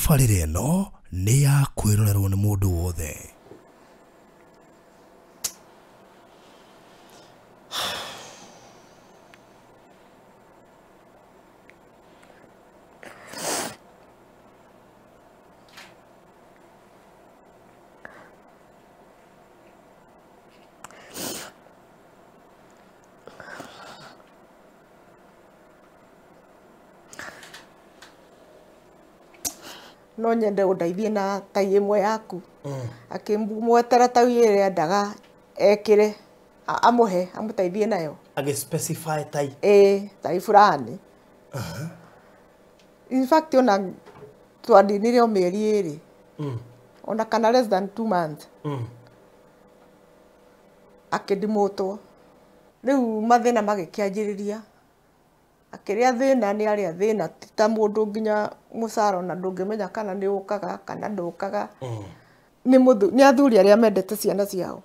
Tabarĩra ĩno nĩ ya kwĩrorerwo nĩ mũndũ wothe. No nyende ũndeithie na tai ĩmwe yaku. Akĩmwetera tai ĩrĩa endaga ekĩre amũhe amũteithie nayo. Agĩ specify tai. Ĩĩ, tai fulani. In fact ona twandinire o mĩeri ĩrĩ. Ona kana less than 2 months. Akĩndimũtwo. Rĩu mathĩna magĩkĩanjĩrĩria. Akĩrĩa thĩna nĩ arĩa thĩna ti ta mũndũ nginya mũcara ona ndũngĩmenya kana nĩ ũkaga kana ndũkaga. Nĩ athuri arĩa mendete ciana ciao.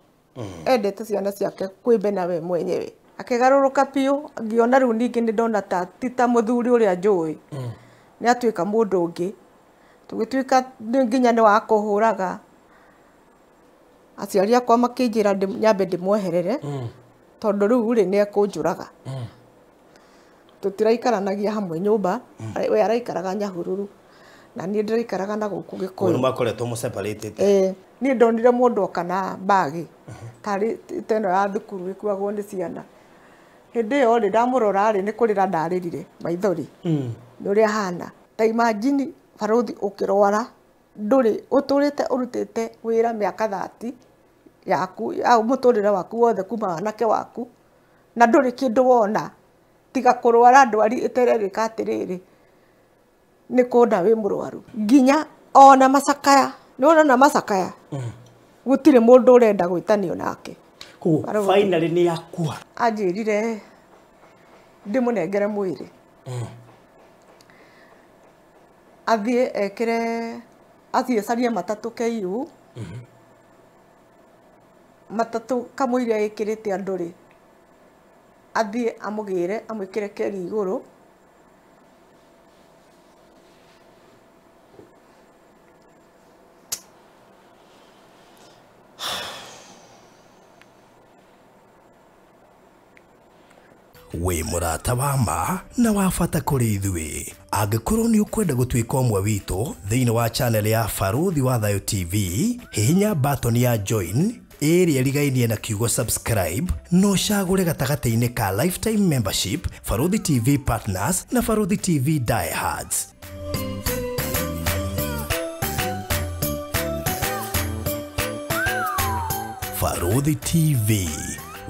Endete ciana ciake kwĩmena we mwenyewe. Akĩgarũrũka biũ ngĩona rĩu ningĩ nĩ ndona ta ti ta mũthuri ũrĩa njũĩ. Nĩ atuĩka mũndũ ũngĩ. Tũgĩtuĩka nginya nĩ wa kũhũraga. Aciari akwa makĩnjĩra nyambe ndĩmweherere tondũ rĩu rĩ nĩ ekũnjũraga. Tũtiraikaranagia hamwe nyũmba, we araikaraga Nyahururu na niĩ ndĩraikaraga na gũkũ Gĩkũyũ. Nĩ makoretwo mũ separated. Niĩ ndonire mũndũ oka na mbagi tarĩ ta ĩno ya thukuru ĩkuagwo nĩ ciana. Hĩndĩ ĩyo rĩ ndamũrora rĩ nĩ kũrĩra ndarĩrire maithori nĩ ũrĩa ahana. Ta imagine barũthi ũkĩrwara ndũrĩ ũtũrĩte ũrutĩte wĩra mĩaka 30 yaku ya mũtũrĩre waku wothe kuma wanake waku na ndũrĩ kĩndũ wona tiga kũrwara ndwari ĩtererĩka atĩrĩrĩ nĩ kũnda wĩ mũrwaru nginya ona macakaya nĩ ũrona macakaya gũtirĩ mũndũ ũrenda gwĩtanio nake. Koguo finally nĩ yakua. Anjĩrire ndĩmũnengere mwĩrĩ athiĩ ekĩre athiĩ acarie matatũ KU matatũ kamũira ĩkĩrĩte andũ rĩ athiĩ amũgĩre amwĩkĩre keri igũrũ Wĩ mũrata wa ma na wa bata kũrĩ ithuĩ. Angĩkorwo nĩ ũkwenda gũtuĩka ũmwe witũ thĩinĩ wa channel ya Barũthi wa Thayũ TV, hihinya button ya join ĩrĩa ĩrigainie na kiugo subscribe na ũcagũre gatagatĩ-inĩ ka lifetime membership, Barũthi TV Partners na Barũthi TV Diehards. Barũthi TV,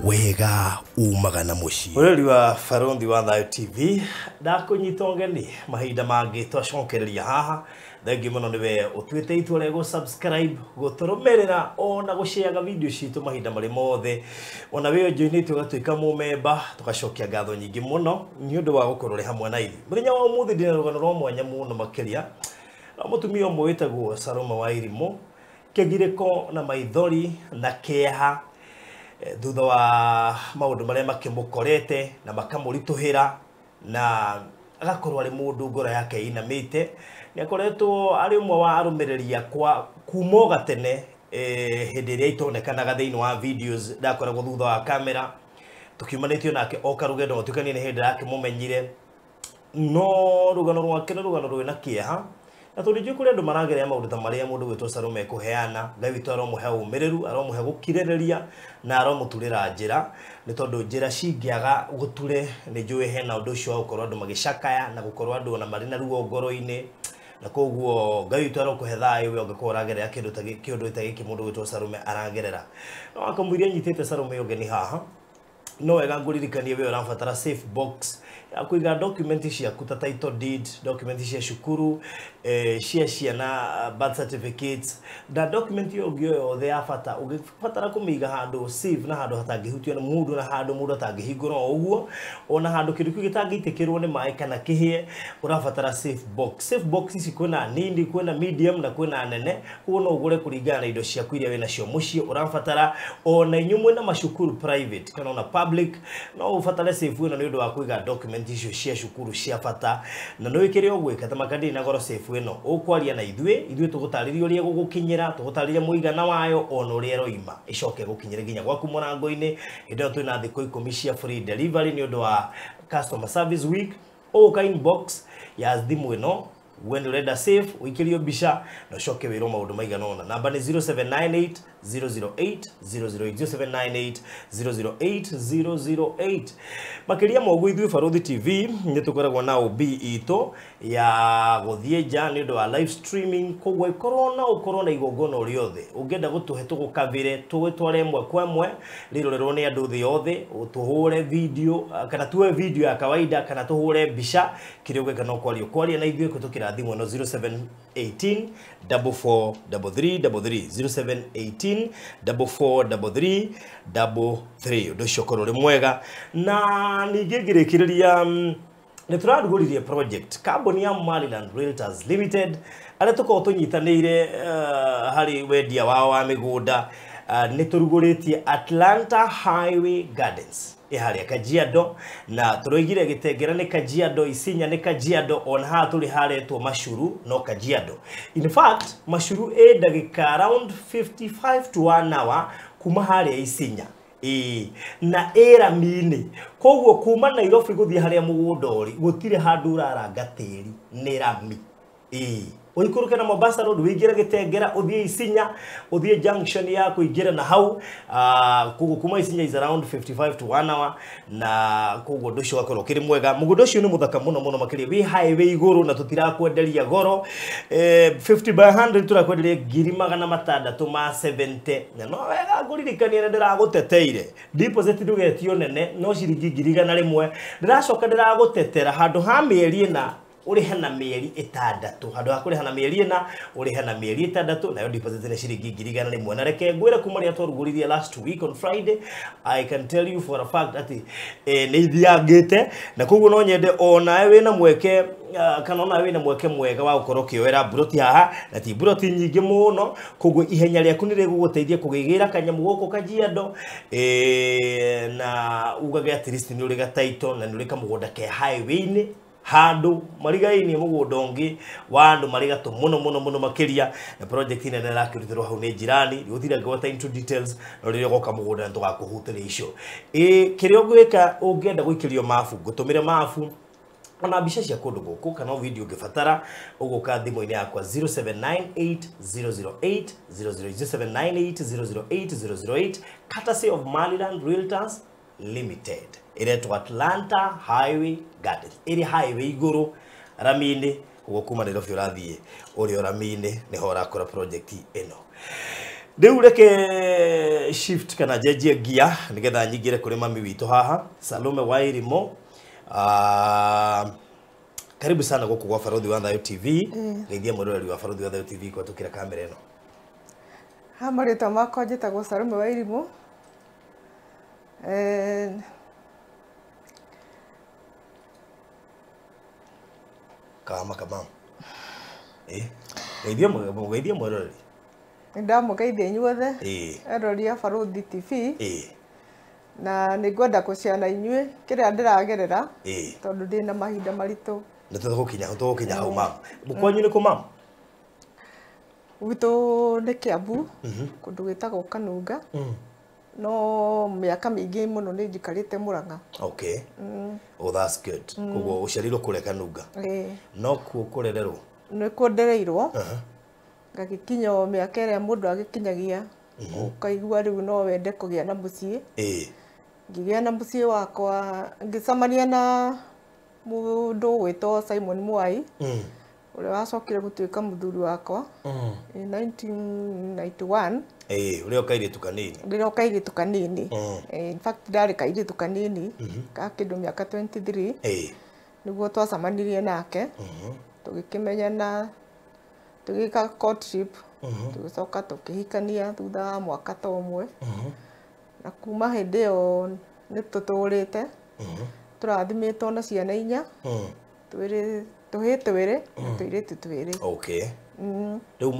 wega umaga na mũciĩ. Mũrori wa Barũthi wa Thayũ TV, ndakũnyita ũgeni mahinda mangĩ twacokereria haha. Thengiũ mũno nĩwe ũtuĩte itua rĩa gũ-subscribe, gũtũrũmĩrĩra ona gũshare video citũ mahinda marĩ mothe. Ona we ũjoinĩte ũgatuĩka mũmemba, tũgacokia ngatho nyingĩ mũno nĩ ũndũ wa gũkorwo ũrĩ hamwe na ithuĩ. Mũthenya wa ũmũthĩ ndĩna rũgano rwa mwanya mũno makĩria rwa mũtumia ũmwe wĩtagwo Salome wa Irimũ, kĩgirĩko na maithori na kĩeha thutha wa maũndũ marĩa makĩmũkorete na makamũritũhĩra na agakorwo arĩ mũndũ ngoro yake ĩinamĩte. Nĩ akoretwo arĩ ũmwe wa arũmĩrĩri akwa kuma o gatene, hĩndĩ ĩrĩa itonekanaga thĩinĩ wa videos ndakoragwo thutha wa kamera tũkiumanĩtio nake o karũgendo gũtuĩka niĩ nĩ hĩndĩ ndakĩmũmenyire, no rũgano rwake nĩ rũgano rwĩna kĩeha na tondũ njũĩ kũrĩ andũ maragerera maũndũ ta marĩa mũndũ gwĩtwo Salome ekũheana. Ngai witũ aromũhe ũmĩrĩru, aromũhe gũkirĩrĩria na aromũturĩra njĩra, nĩ tondũ njĩra cingĩaga gũture nĩ njũĩ hena ũndũ ũcio wa gũkorwo andũ magĩcakaya na gũkorwo andũ ona marĩ na ruo ngoro-inĩ, na koguo Ngai witũ arokũhe thayũ we ũngĩkorwo ũragerera kĩndũ ta gĩkĩ, kĩũndũ ta gĩkĩ mũndũ gwĩtwo Salome aragerera. No akamũiria nyitĩte Salome ũgeni haha, no wega ngũririkanie we ũrabatara safe box ya kũiga document ciaku ta title deed, document cia cukuru, cia ciana, birth certificates na document ĩyo ĩngĩ o yothe ya bata ũngĩbatara kũmĩiga handũ safe na handũ hatangĩhutio nĩ mũndũ na handũ mũndũ atangĩhingũra o ũguo, ona handũ kĩndũ kĩu gĩtangĩitĩkĩrwo nĩ maĩ kana kĩhĩe, ũrabatara safe box. Safe box ici kwĩna nini, kwĩna medium na kwĩna nene, koguo no ũgũre kũringana na indo ciaku iria wĩnacio mũciĩ ũrabatara. Ona inyuĩ mwĩna macukuru private kana ona public no ũbatare safe ĩno nĩ ũndũ wa kũiga document icio cia cukuru cia bata na nĩ wĩkĩre ũgwĩka ta makandĩ na goro safe ĩno ũkwaria na ithuĩ ithuĩ tũgũtarĩria ũrĩa gũgũkinyĩra tũgũtarĩria mũigana wayo ona ũrĩa ĩroima ĩcoke gũkinyĩre nginya gwaku mũrango-inĩ hĩndĩ ĩyo twĩna thikũ 10 cia free delivery nĩ ũndũ wa customer service week ũka inbox ya thimũ ĩno when urenda safe uikirio mbica na ucoke wĩrwo maũndũ maigana ũna namba nĩ 0798 008 008 0798 008 008 makĩria ma ũguo ithuĩ Barũthi TV nĩ tũkoragwo na OB itũ ya gũthiĩ nja nĩ ũndũ wa live streaming koguo ĩkorwo no ũkorwo na igongona o rĩothe ũngĩenda gũtũhe tũgũkavĩre tũgĩtware ĩmwe kwa ĩmwe rĩrorerwo nĩ andũ thĩ yothe tũhũre video kana tuoe video ya kawaida kana tũhũre mbica kĩrĩa ũgwĩka no kwaria kwaria na ithuĩ kũhĩtũkĩra thimũ ĩno 0718 44 33 33 0718 44 33 33 ũndũ ũcio ũkorwo ũrĩ mwega na ningĩ ngĩrĩkĩrĩria nĩ tũrarugũririe project kambuni ya Maryland Realtors Limited arĩa tũkoragwo tũnyitanĩire harĩ wendia wao wa mĩgũnda nĩ tũrugũrĩtie Atlanta Highway Gardens ĩ harĩa Kajiado na tũroigire Gĩtengera nĩ Kajiado Isinya nĩ Kajiado ona haha tũrĩ haretwo Machuru no Kajiado in fact Machuru ĩ ndagĩka around 55 to 1 hour kuma harĩa Isinya ĩĩ na ĩ rami-inĩ koguo kuma Nairobi gũthiĩ harĩa mũgũnda ũrĩ gũtirĩ handũ ũraranga tĩri nĩ rami ĩĩ ũikũrũke na Mombasa Road wĩingĩre Gĩtengera ũthiĩ Isinya ũthiĩ junction ya kũingĩra na hau koguo kuma Isinya is around 55 to 1 hour na koguo ũndũ ũcio ũgakorwo ũkĩrĩ mwega mũgũnda ũcio nĩ mũthaka mũno mũno makĩria wĩ highway igũrũ na tũtirakwenderia goro 50 by 100 tũrakwenderia 670 na no wega ngũririkania nĩ ndĩragũteteire deposit ndũgetio nene no ciringi 100,000 ndĩracoka ndĩragũtetera handũ ha mĩeri ĩna ũrĩhe na mĩeri ĩtandatũ handũ ha kũrĩha na mĩeri ĩna ũrĩhe na mĩeri ĩtandatũ nayo deposit nĩ ciringi 100,000 na reke ngwĩre kuma rĩrĩa twarugũririe last week on Friday I can tell you for a fact atĩ nĩ ithiangĩte na koguo no nyende onawe wĩna mweke kana onawe wĩna mweke mwega wa gũkorwo ũkĩoera mburoti haha na ti mburoti nyingĩ mũno koguo ihenya rĩaku nĩ rĩgũgũteithia kũgĩgĩra kanyamũ gũkũ Kajiado na ugage at least nĩ ũrĩ gataito na nĩ ũrĩ kamũgũnda ke highway-inĩ handũ marigainie mũgũnda ũngĩ wa andũ marĩ gatũ mũno mũno mũno makĩria na project nene ĩrakĩrutĩrwo hau nĩ jirani gũtirĩ ngwata into details no rĩrĩa ũgoka mũgũnda nĩ tũgakũhutĩria icio kĩrĩa ũgwĩka ũngĩenda gũikĩrio mabu ngũtũmĩre mabu ona mbica cia kũndũ gũkũ kana video ũngĩbatara ũgũka thimũ-inĩ yakwa 0798 008 008 0798 008 008 courtesy of Maryland Realtors Limited iretwo Atlanta Highway Gardens ĩrĩ highway igũrũ rami-inĩ ũguo kuma Nairobi ũrathiĩ ũrĩ o rami-inĩ nĩho ũrakora project ĩno rĩu reke shift kana njenjie ngia nĩgetha nyingĩre kũrĩ mami witũ haha Salome Wairimo karibu sana gũkũ gwa Barũthi wa Thayo TV geithia mwĩroreri wa Barũthi wa Thayo TV kũhetũkĩra kamera ĩno ha marĩtwa makwa njĩtagwo Salome Wairimo kama kama geithia mwĩroreri nĩndamũgeithia inyuothe erori a Barũthi TV na nĩngwenda gũciana inyuĩ kĩrĩa ndĩragerera tondũ ndĩna mahinda maritũ nĩ tũgũkinya hau mama kwanyu nĩ kũ mama gwitũ nĩ Kiambu kũndũ gwĩtagwo Kanunga no mĩaka mĩingĩ mũno nĩ njikarĩte Murang'a. Okay. Oh, that's good. Koguo ũciarirwo kũrĩa Kanunga no kuo kũrererwo nĩ kuo ndereirwo ngagĩkinya o mĩaka ĩrĩa mũndũ agĩkinyagia ũkaigua rĩu no wende kũgĩa na mũciĩ ngĩgĩa na mũciĩ wakwa ngĩcemania na mũndũ ũgwĩtwo Simon Mwai ũrĩa wacokire gũtuĩka mũthuri wakwa in 1991 ũrĩa o kairĩtu kanini rĩrĩa o kairĩtu kanini in fact ndarĩ kairĩtu kanini ka kĩndũ mĩaka 23 nĩguo twacemanirie nake tũgĩkĩmenyana tũgĩka courtship tũgĩcoka tũkĩhikania thutha wa mwaka ta ũmwe na kuma hĩndĩ ĩyo nĩ tũtũrĩte tũrathimĩtwo na ciana inya twĩrĩ tũhĩĩ twĩrĩ na tũirĩtu twĩrĩ. Okay. Rĩu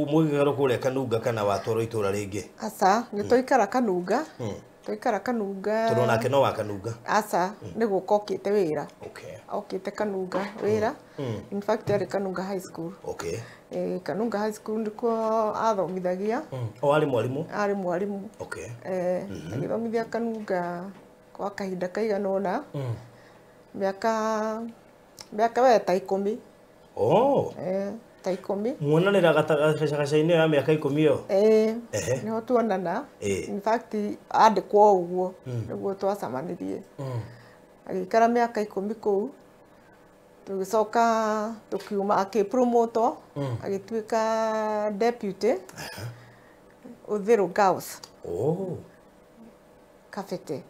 mũgĩikara kũrĩa Kanunga kana watwarwo itũra rĩngĩ? Aca, nĩ twaikara Kanunga Twaikara Kanunga. Tondũ nake no wa Kanunga. Aca, nĩ gũka okĩte wĩra. Okay. Okĩte Kanunga wĩra. In fact arĩ Kanunga High School. Okay. Kanunga High School nĩkuo athomithagia. O arĩ mwarimũ? Arĩ mwarimũ. Okay. Agĩthomithia Kanunga kwa kahinda kaigana ũna. Mĩaka we ta 10. Oh. Ta 10. Muonanĩra gatagatĩ-inĩ ya mĩaka 10 ĩyo? Nĩho tuonana. In fact andĩkwo ũguo nĩguo twacemanirie. Agĩikara mĩaka 10 kũu. Tũgĩcoka tũkiuma, akĩpromotwo agĩtuĩka deputy Uthiru Girls. Oh. Kabete.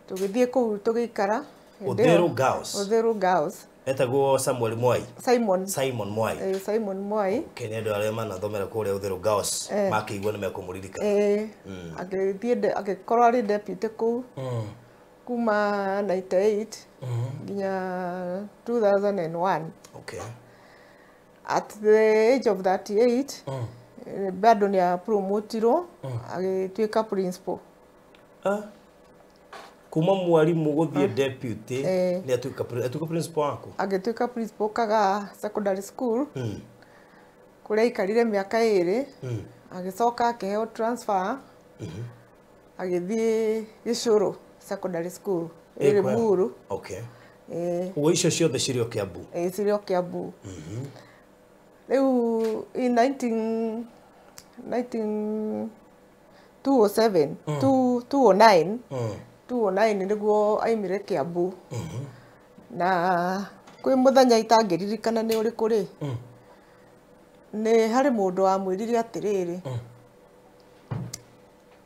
Tũgĩthiĩ kũu tũgĩikara. Uthiru Girls. Uthiru Girls. Etagwo Samuel Mwai. Simon. Simon Mwai. Simon Mwai. Okay, nĩ andũ arĩa manathomera kũrĩa Uthiru Girls makĩigua nĩ mekũmũririkana. Agĩthiĩ agĩkorwo arĩ deputy kũu. Kuma 98 nginya 2001. Okay. At the age of 38, bado nĩ apromotirwo agĩtuĩka principal. Kuma mwarimu gũthiĩ deputy nĩ atuĩka principal waku? Agĩtuĩka principal Kagaa Secondary School. Kũrĩa aikarire mĩaka 2. Agĩcoka akĩheo transfer. Agĩthiĩ Gĩcũrũ Secondary School ĩrĩ Muru. Okay. Ũguo icio ciothe cirĩ o Kiambu? Cirĩ o Kiambu. Rĩu in 207 209 209 nĩguo aimire Kiambu. Na kwĩ mũthenya itangĩririkana nĩ ũrĩkũ rĩ, nĩ harĩ mũndũ wamwĩrire atĩrĩrĩ,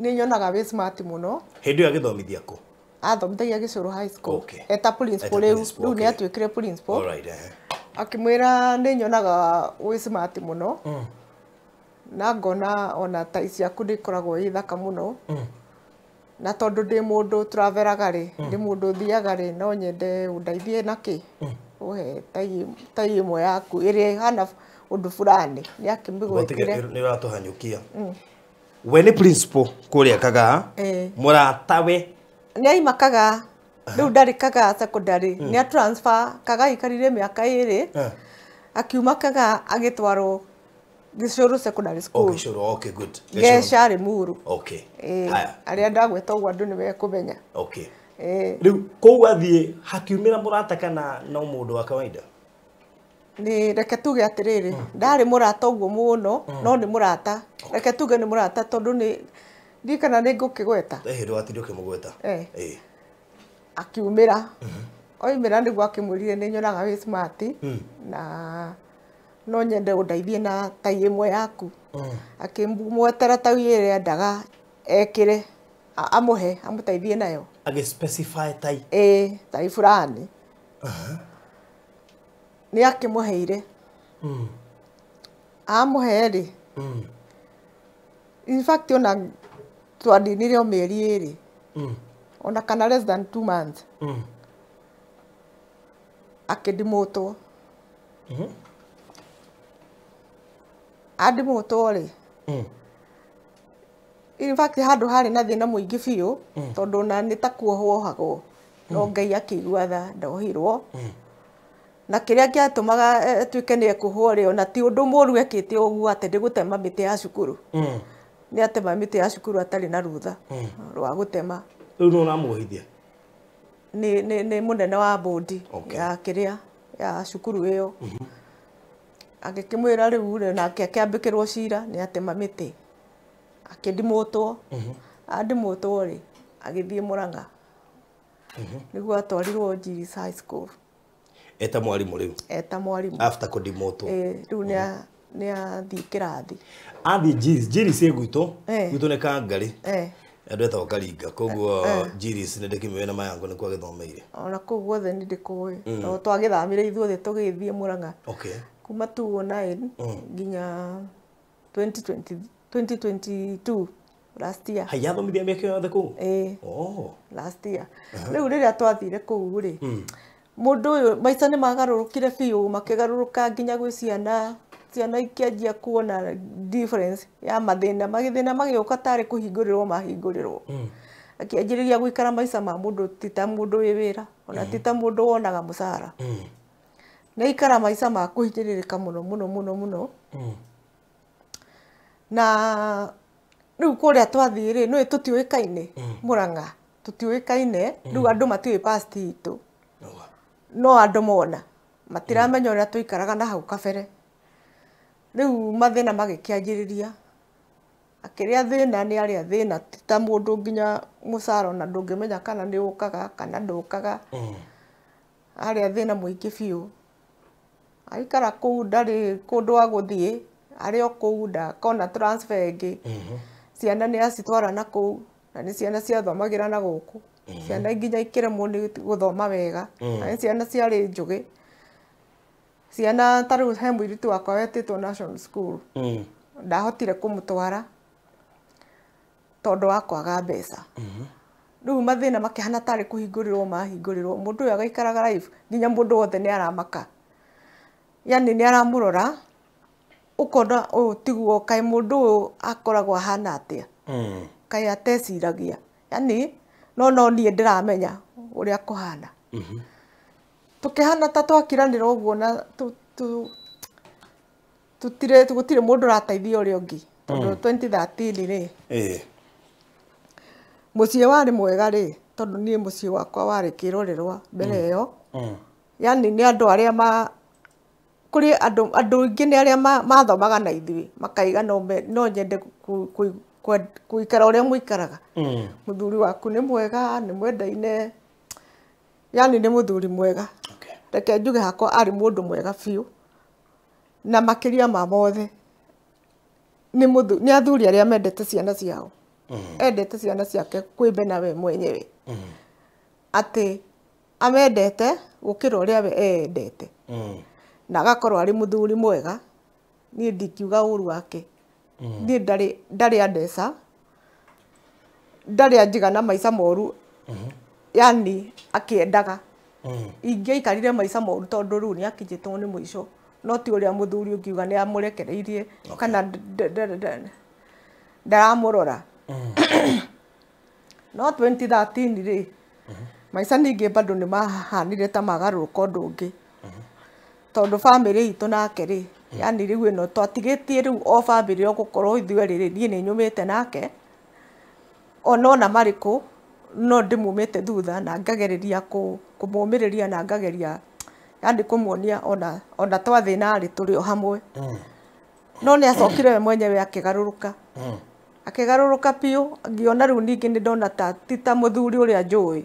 nĩ nyonaga wĩ smart mũno. Hĩndĩ ĩyo agĩthomithia kũ? Athomithagia Gĩcũrũ High School. Okay. Eta principal rĩu, rĩu nĩ atuĩkire principal. Alright. Akĩmwĩra nĩ nyonaga wĩ smart mũno. Na ngona ona tai ciaku nĩ ikoragwo ĩ thaka mũno. Na tondũ ndĩ mũndũ travelaga rĩ, ndĩ mũndũ ũthiaga rĩ, no nyende ũndeithie na kĩ? Ũhe tai ĩmwe yaku ĩrĩa ĩhana ũndũ fulani. Nĩ akĩmĩgwetire. Nĩ ũratũhanyũkia. We nĩ principal kũrĩa Kagaa, mũratawe nĩ aima Kagaa, rĩu ndarĩ Kagaa Secondary, nĩ a transfer Kagaa aikarire mĩaka 2, akiuma Kagaa agĩtwarwo Gĩcũrũ Secondary School. Gĩcũrũ, okay, good. Geca rĩ Muru. Okay. Arĩa ndagweta ũguo andũ nĩ mekũmenya. Okay. Rĩu kũu athiĩ hakiumĩra mũrata kana no mũndũ wa kawaida? Nĩ reke tuge atĩrĩrĩ, ndarĩ mũrata ũguo mũno, no nĩ mũrata. Reke tuge nĩ mũrata tondũ nĩ ndirikana nĩ ngũkĩgweta. Ndũgatinde ũkĩmũgweta. Akiumĩra. Oimĩra nĩguo akĩmwĩrire nĩ nyonaga wĩ smart na no nyende ũndeithie na tai ĩmwe yaku. Akĩmwetera tai ĩrĩa endaga ekĩre, amũhe, amũteithie nayo. Agĩ specify tai? Tai fulani. Nĩ akĩmũheire. Amũhe rĩ, in fact ona twandinire o mĩeri 2. Ona kana less than 2 months. Akĩndimũtwo. Andimũtwo rĩ, in fact handũ harĩ na thĩna mũingĩ biũ, tondũ ona nĩ ta kuohwo ohagwo. No Ngai akĩigua tha, ndohirwo. Na kĩrĩa kĩatũmaga atuĩke nĩ ekũhwo rĩ, ona ti ũndũ mũru ekĩte ũguo atĩ nĩ gũtema mĩtĩ ya cukuru. Nĩ atema mĩtĩ ya cukuru atarĩ na rũtha rwa gũtema. Rĩu nĩ ũramuohithia? Nĩ mũnene wa bodi ya kĩrĩa ya cukuru ĩyo. Agĩkĩmwĩra rĩu rĩ, nake akĩambĩkĩrwo cira nĩ atema mĩtĩ. Akĩndimũtwo. Andimũtwo rĩ, agĩthiĩ Mũrang'a. Nĩguo atwarirwo Njiris High School. Eta mwarimũ rĩu? Eta mwarimũ. After kũndimũtwo. Rĩu nĩ athiĩ kĩrathi. Athiĩ Njiris, Njiris ĩ gwitũ, gwitũ nĩ Kangarĩ. Andũ etagwo Karinga, koguo Njiris nĩ ndĩkĩmĩũĩ na mayangu nĩkuo agĩthomeire. Ona kũu guothe nĩ ndĩkũĩ. Tondũ twagĩthamire ithuothe tũgĩthiĩ Mũrang'a. Okay. Kuma 2009 nginya 2022 last year. Haya athomithia mĩaka yothe kũu? Oh. Last year. Rĩu rĩrĩa twathire kũu rĩ, mũndũ ũyũ maica nĩ magarũrũkire biũ, makĩgarũrũka nginya gwĩ ciana, ciana ikĩanjia kuona difference ya mathĩna, mathĩna magĩũka tarĩ kũhingũrĩrwo mahingũrĩrwo. Akĩanjĩrĩria gũikara maica ma mũndũ ti ta mũndũ wĩ wĩra ona ti ta mũndũ wonaga mũcara. Nĩ aikara maica ma kũhinyĩrĩrĩka mũno mũno mũno mũno. Na rĩu kũrĩa twathiĩ rĩ nĩũĩ tũtiũĩkaine Murang'a tũtiũĩkaine rĩu andũ matiũĩ past itũ no andũ mona matiramenya ũrĩa tũikaraga na hau kabere. Rĩu mathĩna magĩkĩanjĩrĩria akĩrĩa thĩna nĩ arĩa thĩna ti ta mũndũ nginya mũcara ona ndũngĩmenya kana nĩ ũkaga kana ndũkaga. Arĩa thĩna mũingĩ biũ aikara kũu ndarĩ kũndũ wa gũthiĩ arĩ o kũu ndakona transfer ĩngĩ. Ciana nĩ acitwara na kũu na nĩ ciana ciathomagĩra na gũkũ. Ciana nginya ikĩremwo nĩ gũthoma wega na nĩ ciana ciarĩ njũgĩ. Ciana ta rĩu he mũirĩtu wakwa wetĩtwo National School ndahotire kũmũtwara tondũ wa kwaga mbeca. Rĩu mathĩna makĩhana tarĩ kũhingũrĩrwo mahingũrĩrwo mũndũ ũyũ agaikaraga life nginya mũndũ wothe nĩ aramaka yani nĩ aramũrora ũkona ũyũ tiguo kaĩ mũndũ ũyũ akoragwo ahana atĩa kaĩ ateciragia yani no niĩ ndĩramenya ũrĩa kũhana. Tũkĩhana ta twakiranĩra ũguo na tũtirĩ gũtirĩ mũndũ ũrateithia ũrĩa ũngĩ tondũ 2013 rĩ mũciĩ warĩ mwega rĩ tondũ niĩ mũciĩ wakwa warĩ kĩrorerwa mbere ĩyo. Yani nĩ andũ arĩa ma kũrĩ andũ aingĩ nĩ arĩa mathomaga na ithuĩ makaiga no nyende gũikara ũrĩa mũikaraga. Mũthuri waku nĩ mwega nĩ mwendaine yani nĩ mũthuri mwega. Reke njuge hakwa arĩ mũndũ mwega biũ na makĩria ma mothe nĩ athuri arĩa mendete ciana ciao. Endete ciana ciake kwĩmena we mwenyewe atĩ amendete gũkĩra ũrĩa we eendete na agakorwo arĩ mũthuri mwega. Niĩ ndingiuga ũru wake. Niĩ ndarĩ andeca ndarĩ anjiga na maica moru yani akĩendaga. Ingĩaikarire maica moru tondũ rĩu nĩ akinyĩtwo nĩ mũico no ti ũrĩa mũthuri ũngiuga nĩ amũrekereirie kana ndaramũrora. No 2013 rĩ maica ningĩ bado nĩ mahanire ta magarũrũka ũndũ ũngĩ tondũ bamĩrĩ itũ nake rĩ yani rĩu ĩno twatigĩtie rĩu o bamĩrĩ o gũkorwo ithuĩ rĩ niĩ nĩ nyumĩte nake ona marĩkũ no ndĩmumĩte thutha na ngagereria kũmũmĩrĩria na ngageria yani kũmuonia ona twathĩna rĩ tũrĩ o hamwe. No nĩ acokire we mwenyewe akĩgarũrũka akĩgarũrũka biũ ngĩona rĩu ningĩ nĩ ndona ta ti ta mũthuri ũrĩa njũĩ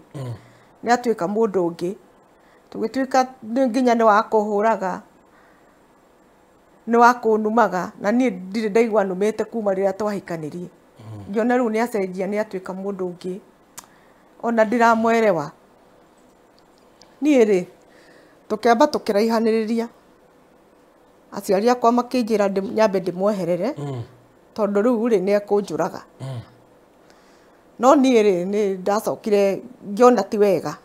nĩ atuĩka mũndũ ũngĩ. Tũgĩtuĩka nginya nĩ wa kũhũraga nĩ wa kũnumaga na niĩ ndirĩ ndaigua numĩte kuma rĩrĩa twahikanirie. Ngĩona rĩu nĩ acenjia nĩ atuĩka mũndũ ũngĩ ona ndiramwerewa. Niĩ rĩ tũkĩamba tũkĩraihanĩrĩria aciari akwa makĩnjĩra nyambe ndĩmweherere tondũ rĩu rĩ nĩ ekũnjũraga. No niĩ rĩ nĩ ndacokire ngĩona ti wega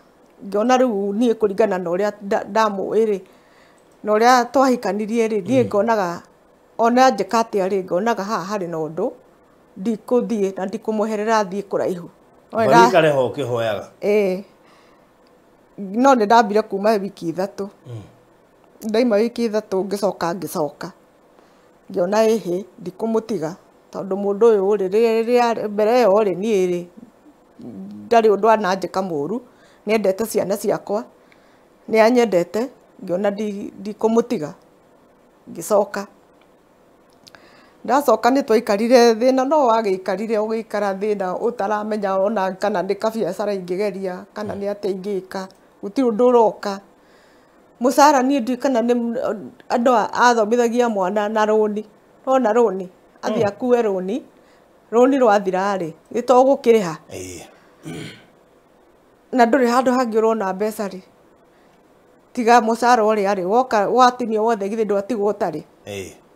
ngĩona rĩu niĩ kũringana na ũrĩa ndamũĩ rĩ na ũrĩa twahikanirie rĩ niĩ ngonaga ona njĩka atĩa rĩ ngonaga haha harĩ na ũndũ ndikũthiĩ na ndikũmweherera thiĩ kũraihu. Wikare ho ũkĩhoyaga? Ĩĩ no nĩ ndambire kuma wiki ithatũ. Ndaima wiki ithatũ ngĩcoka ngĩcoka ngĩona ĩhĩ ndikũmũtiga tondũ mũndũ ũyũ rĩ rĩrĩa mbere ĩyo rĩ niĩ rĩ ndarĩ ũndũ ananjĩka mũru nĩendete ciana ciakwa nĩ anyendete ngĩona ndikũmũtiga ngĩcoka. Ndacoka nĩ twaikarire thĩna no wagĩikarire ũgĩikara thĩna ũtaramenya ona kana nĩ kabiacara ingĩgeria kana nĩ atĩa ingĩka gũtirĩ ũndũ ũroka. Mũcara niĩ ndiũĩ kana nĩ andũ athomithagia mwana na rũni nona rũni athiĩ akue rũni rũni rwathira rĩ nĩ to gũkĩrĩha na ndũrĩ handũ hangĩ ũrona mbeca rĩ tiga mũcara ũrĩa rĩ woka watinio wothe githĩ ndwatigwo ũtarĩ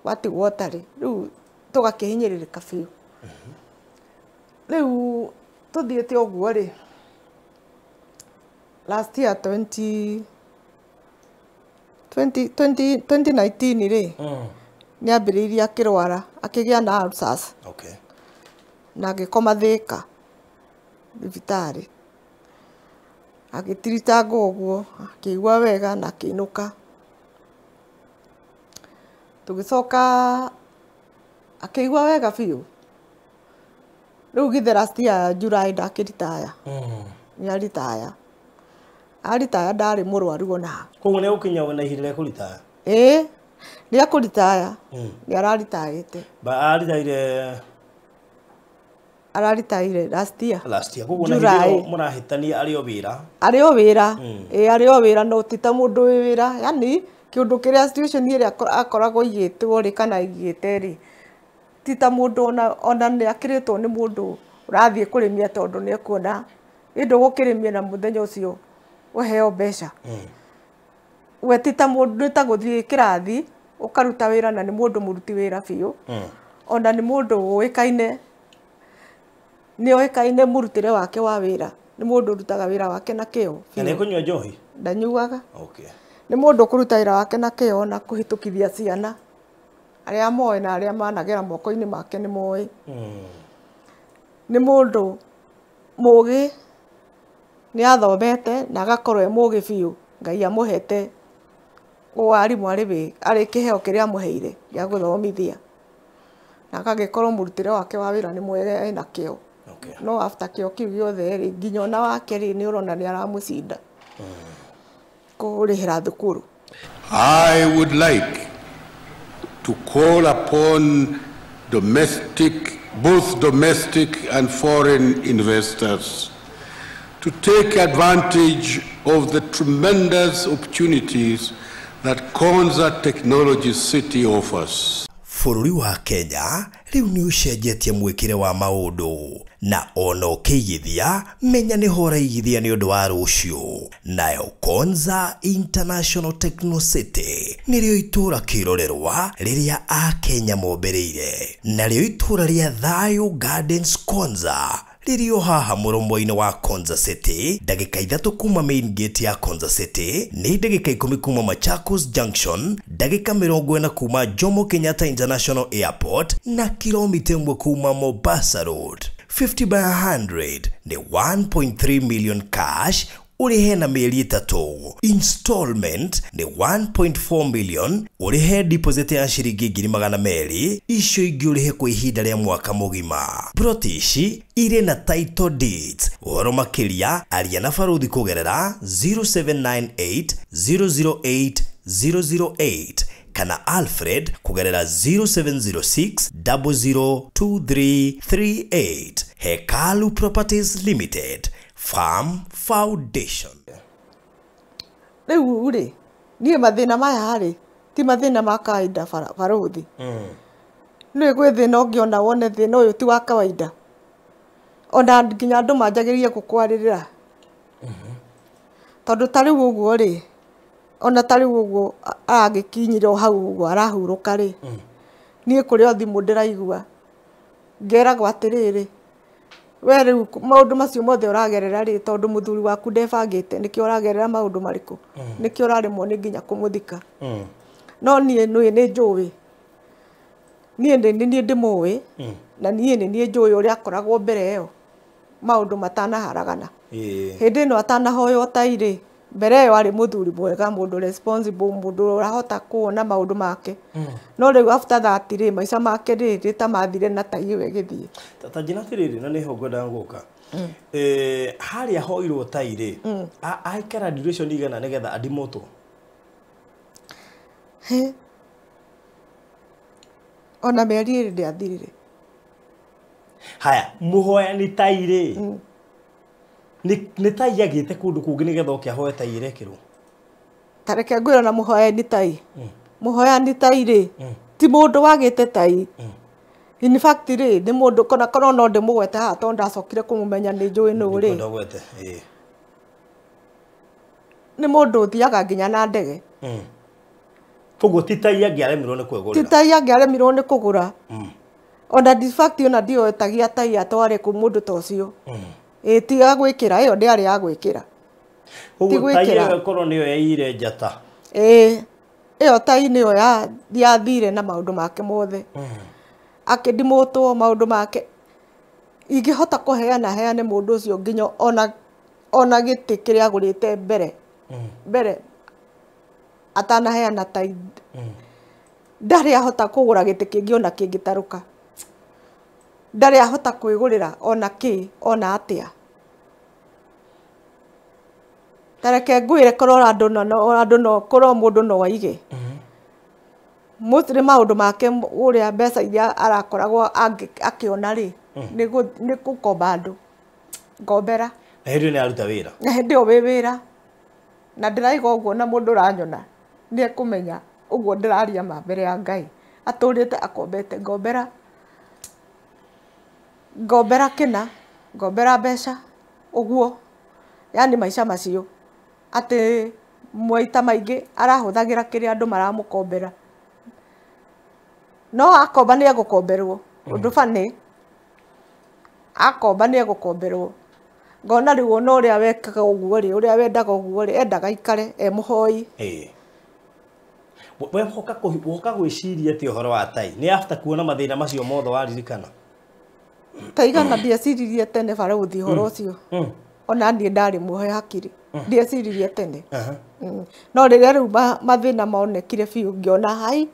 watigwo ũtarĩ rĩu tũgakĩhinyĩrĩrĩka biũ. Rĩu tũthiĩte ũguo rĩ last year 2019 rĩ nĩ ambĩrĩirie akĩrwara akĩgĩa na ulcers na agĩkoma Thĩka. thibitarĩ. Agĩtiritangwo ũguo, akĩigua wega na akĩinũka. Tũgĩcoka akĩigua wega biũ. Rĩu githĩ last year July ndakĩritaya. Nĩ aritaya. Aritaya ndarĩ mũrwaru ona ha. Koguo nĩ egũkinya na ihinda rĩa kũritaya? Ĩĩ, nĩ ekũritaya. Nĩ araritayĩte. Aritaire Araritaire last year. Last year. Koguo na hĩndĩ ĩyo mũrahĩtania arĩ o wĩra. Arĩ o wĩra. Ĩĩ, arĩ o wĩra no ti ta mũndũ wĩ wĩra. Yaani kĩũndũ kĩrĩa situation ĩrĩa akoragwo aigĩtwo rĩ kana aigĩte rĩ, ti ta mũndũ ona nĩ akĩrĩtwo nĩ mũndũ ũrathiĩ kũrĩmia tondũ nĩ ekuona ĩ ndũgũkĩrĩmia na mũthenya ũcio ũheo mbeca. We ti ta mũndũ, nĩ ta gũthiĩ kĩrathi ũkaruta wĩra na nĩ mũndũ mũruti wĩra biũ. Ona nĩ mũndũ ũĩkaine, nĩ oĩkaine mũrutĩre wake wa wĩra. Nĩ mũndũ ũrutaga wĩra wake na kĩo. Na nĩ ekũnyua njohi? Ndanyuaga. Okay. Nĩ mũndũ ũkũruta wĩra wake na kĩo na kũhĩtũkithia ciana. Arĩa moĩ na arĩa managera moko-inĩ make nĩ moĩ. Nĩ mũndũ mũgĩ, nĩ athomete na agakorwo e mũgĩ biũ. Ngai amũhete warimũ arĩ kĩheo kĩrĩa amũheire gĩa gũthomithia. Na agagĩkorwo mũrutĩre wake wa wĩra nĩ mwega ena kĩo. Okay. No after kĩo kĩu gĩothe rĩ, nginya ona wake rĩ, nĩ ũrona nĩ aramũcinda kũrĩhĩra thukuru. I would like to call upon both domestic and foreign investors to take advantage of the tremendous opportunities that Konza Technology City offers. Bũrũri wa Kenya rĩu nĩ ũcenjetie mwĩkĩre wa maũndũ na ona ũkĩigithia menya nĩho ũraigithia nĩ ũndũ wa rũciũ. Nayo Konza International Techno City nĩrĩo itũũra kĩrorerwa rĩrĩa Akenya mombereire, narĩo itũũra rĩa Thayo Gardens Konza rĩrĩ o haha mũromo-inĩ wa Konza City, ndagĩka 3 kuma main gate ya Konza City, nĩ ndagĩka 10 kuma Machakos Junction, ndagĩka 40 kuma Jomo Kenyatta International Airport na kilomita 1 kuma Mombasa Road. 50 by 100 nĩ 1.3 million cash ũrĩhe na mĩeri 3. Installment nĩ 1.4 million ũrĩhe deposit ya ciringi 200,000, icio ingĩ ũrĩhe kwa ihinda rĩa mwaka mũgima. Plot ici irĩ na title deeds. Ũhoro makĩria aria na Baruthi kũgerera 0798 008 008 kana Alfred kũgerera 0706 002338. Hekalu Properties Limited, Farm Foundation. Rĩu rĩ, niĩ mathĩna maya rĩ, ti mathĩna ma kawaida Baruthi. Nĩ gwĩ thĩna ũngĩona wone thĩna ũyũ ti wa kawaida. Ona nginya andũ manjagĩrĩrie gũkwarĩrĩra. Tondũ ta rĩu ũguo rĩ, ona ta rĩu ũguo aragĩkinyire o hau ũguo arahurũka rĩ, niĩ kũrĩ o thimũ ndĩraigua ngeragwo atĩrĩrĩ, we rĩu maũndũ macio mothe ũragerera rĩ, tondũ mũthuri waku ndebangĩte, nĩkĩo ũragerera maũndũ marĩkũ, nĩkĩo ũraremwo nĩ nginya kũmũthika. No niĩ nĩ njũĩ, niĩ nĩ ndĩmũĩ, na niĩ nĩ niĩ njũĩ ũrĩa akoragwo mbere ĩyo maũndũ matanaharagana. Hĩndĩ ĩno atanahoywo tai rĩ, mbere ĩyo arĩ mũthuri mwega, mũndũ responsible, mũndũ ũrahota kuona maũndũ make. No rĩu after that rĩ, maica make rĩ, rĩ ta mathire na tai ĩyo ĩgĩthiĩ. Ta njĩra atĩrĩrĩ, na nĩho ngwendaga gũka. Harĩa hoirwo tai rĩ, aikara duration igana nĩgetha andimotwo? Ona mĩeri 2 ndĩathirire. Haya, mũhoyani tai rĩ, nĩ tai agĩte kũndũ kũngĩ nĩgetha oke ahoe tai ĩrekĩrwo? Ta reke ngwĩre na mũhoyani tai. Mũhoyani tai rĩ, ti mũndũ wagĩte tai. In fact rĩ, nĩ mũndũ kona korwo no ndĩmũgwete haha tondũ ndacokire kũmũmenya nĩ njũĩ nũ rĩ. Nĩ mũndũ ũthiaga nginya na ndege. Koguo ti tai angĩaremirwo nĩ kwĩgũrĩra. Ti tai angĩaremirwo nĩ kũgũra. Ona in fact ona ndioetagia tai atware kũ mũndũ ta ũcio. Ĩ ti ya gwĩkĩra, ĩyo ndĩarĩ ya gwĩkĩra. Koguo tai ĩyo ĩkorwo nĩyo yaiyire njata. Ĩ, ĩyo tai nĩyo yathire na maũndũ make mothe. Akĩndimũtwo maũndũ make. Ingĩhota kũheana heane mũndũ ũcio nginya ona gĩtĩ kĩrĩa agũrĩte mbere. Mbere atanaheana tai. Ndarĩ ahota kũgũra gĩtĩ kĩngĩ ona kĩngĩtarũka. Ndarĩ ahota kwĩgũrĩra ona kĩ ona atĩa. Tareke ngwĩre korwo andũ no korwo mũndũ no aige. Mostly maũndũ make ũrĩa mbeca iria arakoragwo akĩona rĩ nĩ gũkomba andũ. Ngombera. Na hĩndĩ ĩyo nĩ aruta wĩra. Na hĩndĩ ĩyo wĩ wĩra. Na ndĩraiga ũguo na mũndũ ũranyona nĩ ekũmenya ũguo ndĩraria ma mbere ya Ngai. Atũrĩte akombete ngombera. Ngombera kĩna, ngombera mbeca ũguo. Yani maica macio atĩ maita maingĩ arahũthagĩra kĩrĩa andũ maramũkombera. No akomba nĩ egũkomberwo. Ũndũ bani akomba nĩ egũkomberwo. Ngona rĩu ona ũrĩa wekaga ũguo rĩ, ũrĩa wendaga ũguo rĩ, endaga aikare e mũhoi. We woka gwĩciria atĩ ũhoro wa tai nĩ after kuona mathĩna macio mothe waririkana? Taigana ndieciririe tene barũthi ũhoro ũcio. Ona niĩ ndarĩ muohe hakiri. Ndieciririe tene. No rĩrĩa rĩu mathĩna monekire biũ ngĩona hai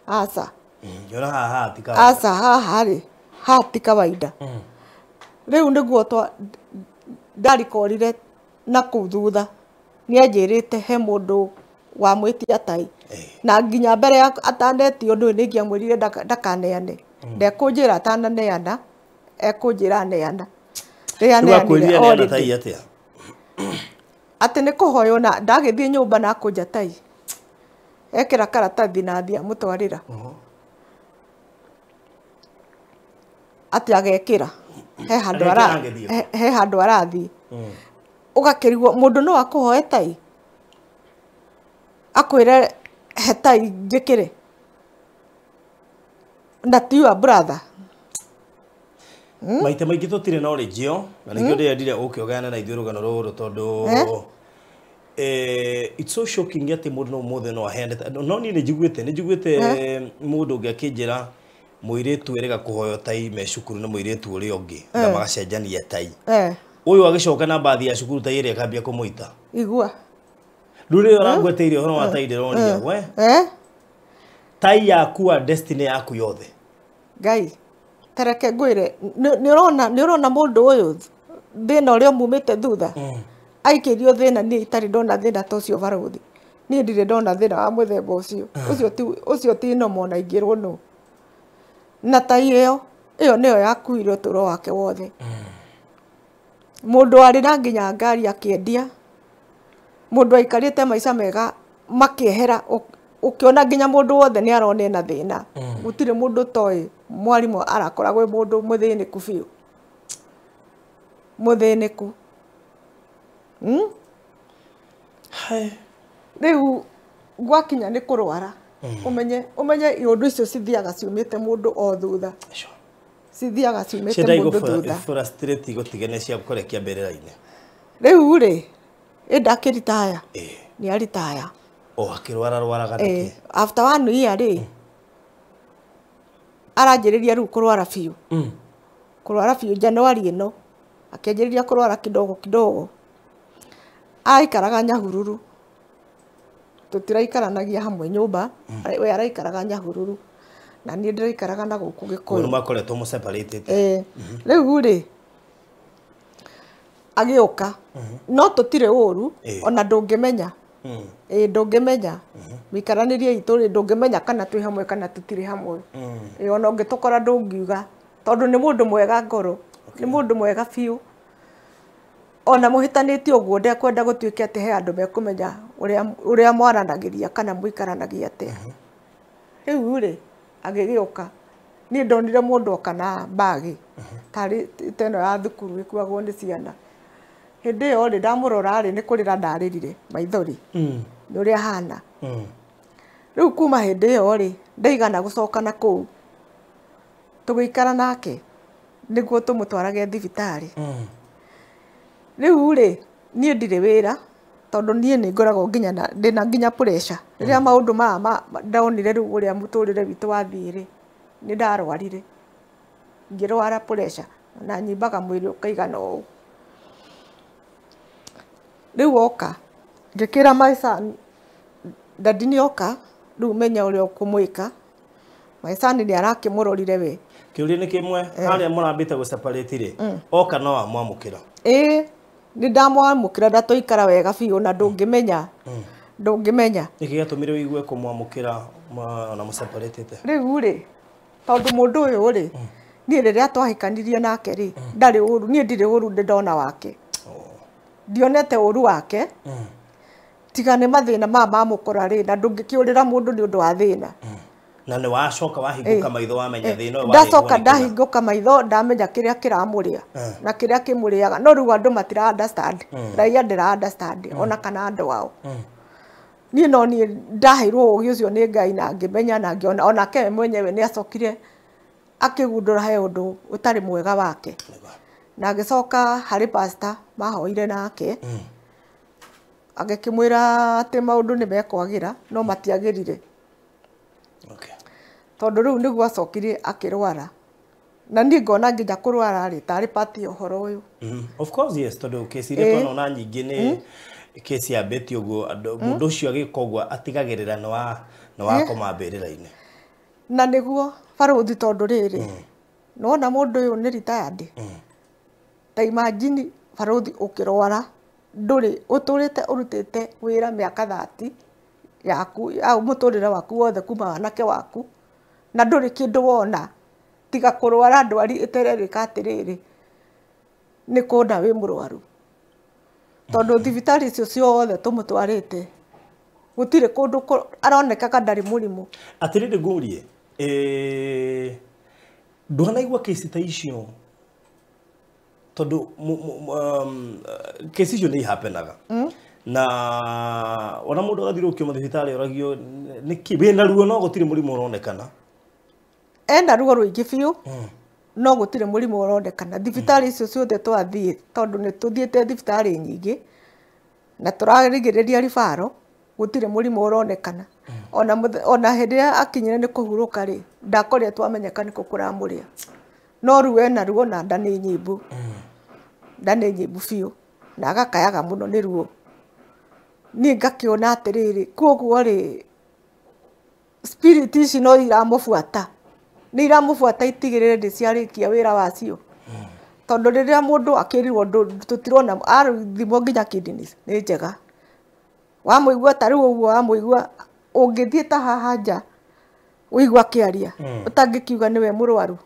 aca. Ngĩona haha ti kawaida. Aca haha rĩ, haha ti kawaida. Rĩu nĩguo ndarikorire na kũu thutha. Nĩanjĩrĩte he mũndũ wamwĩtia tai. Na nginya mbere ya atanetio ũndũ ũyũ nĩingĩamwĩrire ndakaneane. Ndekũnjĩra atananeana, ekũnjĩra aneana. Rĩrĩa aneanire already. Tai atĩa? Atĩ nĩ kũhoywo na ndagĩthiĩ nyũmba na akũnja tai. Ekĩra karatathi na athiĩ amũtwarĩra. Atĩ agekĩra. He handũ arathiĩ. Ũgakĩrigwo mũndũ no akũhoe tai. Akwĩre he tai njĩkĩre. Na ti your brother. Maita maingĩ tũtirĩ knowledge ĩyo na nĩkĩo ndĩrendire ũke ũgayane na ithuĩ rũgano rũrũ tondũ it's so shocking atĩ mũndũ no ũmũthĩ no aheane. No niĩ nĩ njiguĩte mũndũ ũngĩ akĩnjĩra mũirĩtu erĩga kũhoywo tai me cukuru na mũirĩtu ũrĩa ũngĩ na magacenjania tai. Ũyũ agĩcoka na mbathi ya cukuru tai ĩrĩa ĩkambia kũmũita. Igua. Rĩu rĩrĩa ũrangweteire ũhoro wa tai ndĩronia we. Tai yakua destiny yaku yothe. Ngai. Tareke ngwĩre nĩ ũrona mũndũ ũyũ thĩna ũrĩa umumĩte thutha. Aikĩrio thĩna niĩ itarĩ ndona thĩna ta ũcio barũthi. Niĩ ndirĩ ndona thĩna wa mũthemba ũcio. Ũcio ti normal na ingĩrwo nũ. Na tai ĩyo nĩyo yakuire ũtũũro wake wothe. Mũndũ arĩ na nginya ngari akĩendia. Mũndũ aikarĩte maica mega makĩehera ũkĩona nginya mũndũ wothe nĩ arona ena thĩna. Gũtirĩ mũndũ ũtoĩ mwarimũ arakoragwo e mũndũ mũthĩnĩku biũ. Mũthĩnĩku. Rĩu gwakinya nĩ kũrwara. Ũmenye iũndũ icio cithiaga ciumĩte mũndũ o thutha. Cithiaga ciumĩte mũndũ thutha. Frustrate gũtigane cia kũrekia mbere-inĩ. Rĩu rĩ, ĩ ndakĩritaya. Nĩ aritaya. O akĩrwara rwaraga nĩkĩ? After 1 year rĩ, aranjĩrĩria rĩu kũrwara biũ. Kũrwara biũ January ĩno. Akĩanjĩrĩria kũrwara kidogo kidogo. Aikaraga Nyahururu. Tũtiraikaranagia hamwe nyũmba. We araikaraga Nyahururu. Na niĩ ndĩraikaraga na gũkũ Gĩkũyũ. Nĩ makoretwo mũ separated. Rĩu rĩ, agĩũka. No tũtirĩ ũru, ona ndũngĩmenya. Ndũngĩmenya. Mĩikaranĩrie itũ rĩ, ndũngĩmenya kana twĩ hamwe kana tũtirĩ hamwe. Ona ũngĩtũkora ndũngiuga. Tondũ nĩ mũndũ mwega ngoro. Nĩ mũndũ mwega biũ. Ona mũhĩtanĩtie ũguo ndekwenda gũtuĩke atĩ he andũ mekũmenya ũrĩa mwaranagĩria kana mũikaranagia atĩa. Rĩu rĩ, agĩgĩũka. Niĩ ndonire mũndũ oka na mbagi. Tarĩ ta ĩno ya thukuru ĩkuagwo nĩ ciana. Hĩndĩ ĩyo rĩ, ndamũrora rĩ, nĩ kũrĩra ndarĩrire maithori. Nĩ ũrĩa ahana. Rĩu kuma hĩndĩ ĩyo rĩ, ndaigana gũcoka na kũu. Tũgĩikara nake nĩguo tũmũtwarage thibitarĩ. Rĩu rĩ, niĩ ndirĩ wĩra tondũ niĩ nĩ ngoragwo nginya ndĩna nginya pressure. Rĩrĩa maũndũ maya ndonire rĩu ũrĩa mũtũrĩre witũ wathiĩ rĩ, nĩ ndarwarire. Ngĩrwara pressure. Na nyimbaga mwĩrĩ ũkaigana ũũ. Rĩu oka ngĩkĩra my son, dadi nĩ oka, rĩu menya ũrĩa ũkũmwĩka. My son nĩ arakĩmũrorire we. Kĩũria nĩ kĩmwe, harĩa mũrambĩte gũ separate rĩ, oka no amwamũkĩra? Ĩĩ, nĩ ndamwamũkĩra na twaikara wega biũ na ndũngĩmenya. Ndũngĩmenya. Nĩkĩ gĩatũmire ũigue kũmwamũkĩra ona mũseparatĩte? Rĩu rĩ, tondũ mũndũ ũyũ rĩ, niĩ rĩrĩa twahikanirie nake rĩ, ndarĩ ũru, niĩ ndirĩ ũru ndĩ ndona wake. Ndionete ũru wake. Tiga nĩ mathĩna maya mamũkora rĩ, na ndũngĩkĩũrĩra mũndũ nĩ ũndũ wa thĩna. Na nĩ wacoka wahingũka maitho wamenya thĩna ũyũ. Ndacoka ndahingũka maitho ndamenya kĩrĩa kĩramũrĩa na kĩrĩa kĩmũrĩaga. No rĩu andũ matira understand, raia ndĩra understand ona kana andũ ao. Niĩ no niĩ ndaheirwo ũgĩ ũcio nĩ Ngai na ngĩmenya na ngĩona onake we mwenyewe nĩ acokire akĩgundũra he ũndũ ũtarĩ mwega wake. Na agĩcoka harĩ pastor mahoire nake, agĩkĩmwĩra atĩ maũndũ nĩ mekwagĩra no matiagĩrire. Tondũ rĩu nĩguo acokire akĩrwara. Na niĩ ngona nginya kũrwara rĩ tarĩ part ya ũhoro ũyũ. Of course yes, tondũ kesi iria twanona nyingĩ nĩ kesi yambĩtie ũguo, mũndũ ũcio agĩka ũguo atigagĩrĩra nĩ wakoma mbĩrĩra-inĩ. Na nĩguo barũthi, tondũ rĩrĩ nĩwona mũndũ ũyũ nĩ retired. Ta imagine barũthi ũkĩrwara, ndũrĩ ũtũrĩte ũrutĩte wĩra mĩaka 30 yaku, au mũtũrĩre waku wothe kuma wanake waku, na ndũrĩ kĩndũ wona tiga kũrwara ndwari ĩtererĩka atĩrĩrĩ nĩ kũna wĩ mũrwaru. Tondũ thibitarĩ icio ciothe tũmũtwarĩte gũtirĩ kũndũ aronekaga ndarĩ mũrimũ. Atĩrĩrĩ ngũrie, ndwanaigua kesi ta icio? Tondũ kesi icio nĩ ihapenaga na ona mũndũ agathirũkio mathibitarĩ oragio nĩkĩ wĩna ruo no gũtirĩ mũrimũ ũronekana. Ena ruo rũingĩ biũ no gũtirĩ mũrimũ ũronekana. Thibitarĩ icio ciothe twathiĩ, tondũ nĩ tũthiĩte thibitarĩ nyingĩ na tũrarigĩrĩria ribaro, gũtirĩ mũrimũ ũronekana. Ona hĩndĩ ĩrĩa akinyire nĩ kũhurũka rĩ, ndakoretwo amenyeka nĩkũ kũramũrĩa. No rĩu ena ruo na nda nĩ nyimbu. Nda nĩ nyimbu biũ na agakayaga mũno nĩ ruo. Niĩ ngakĩona atĩrĩrĩ, koguo rĩ spirit ici no iramũbuata. Nĩ iramũbuata itigĩrĩre nĩ ciarĩkia wĩra wacio. Tondũ rĩrĩa mũndũ akĩrirwo tũtirona athimwo nginya kidneys nĩ njega. Wamũigua ta rĩu ũguo wamũigua ũngĩthiĩ ta haha nja ũigua akĩaria ũtangĩkiuga nĩwe mũrwaru.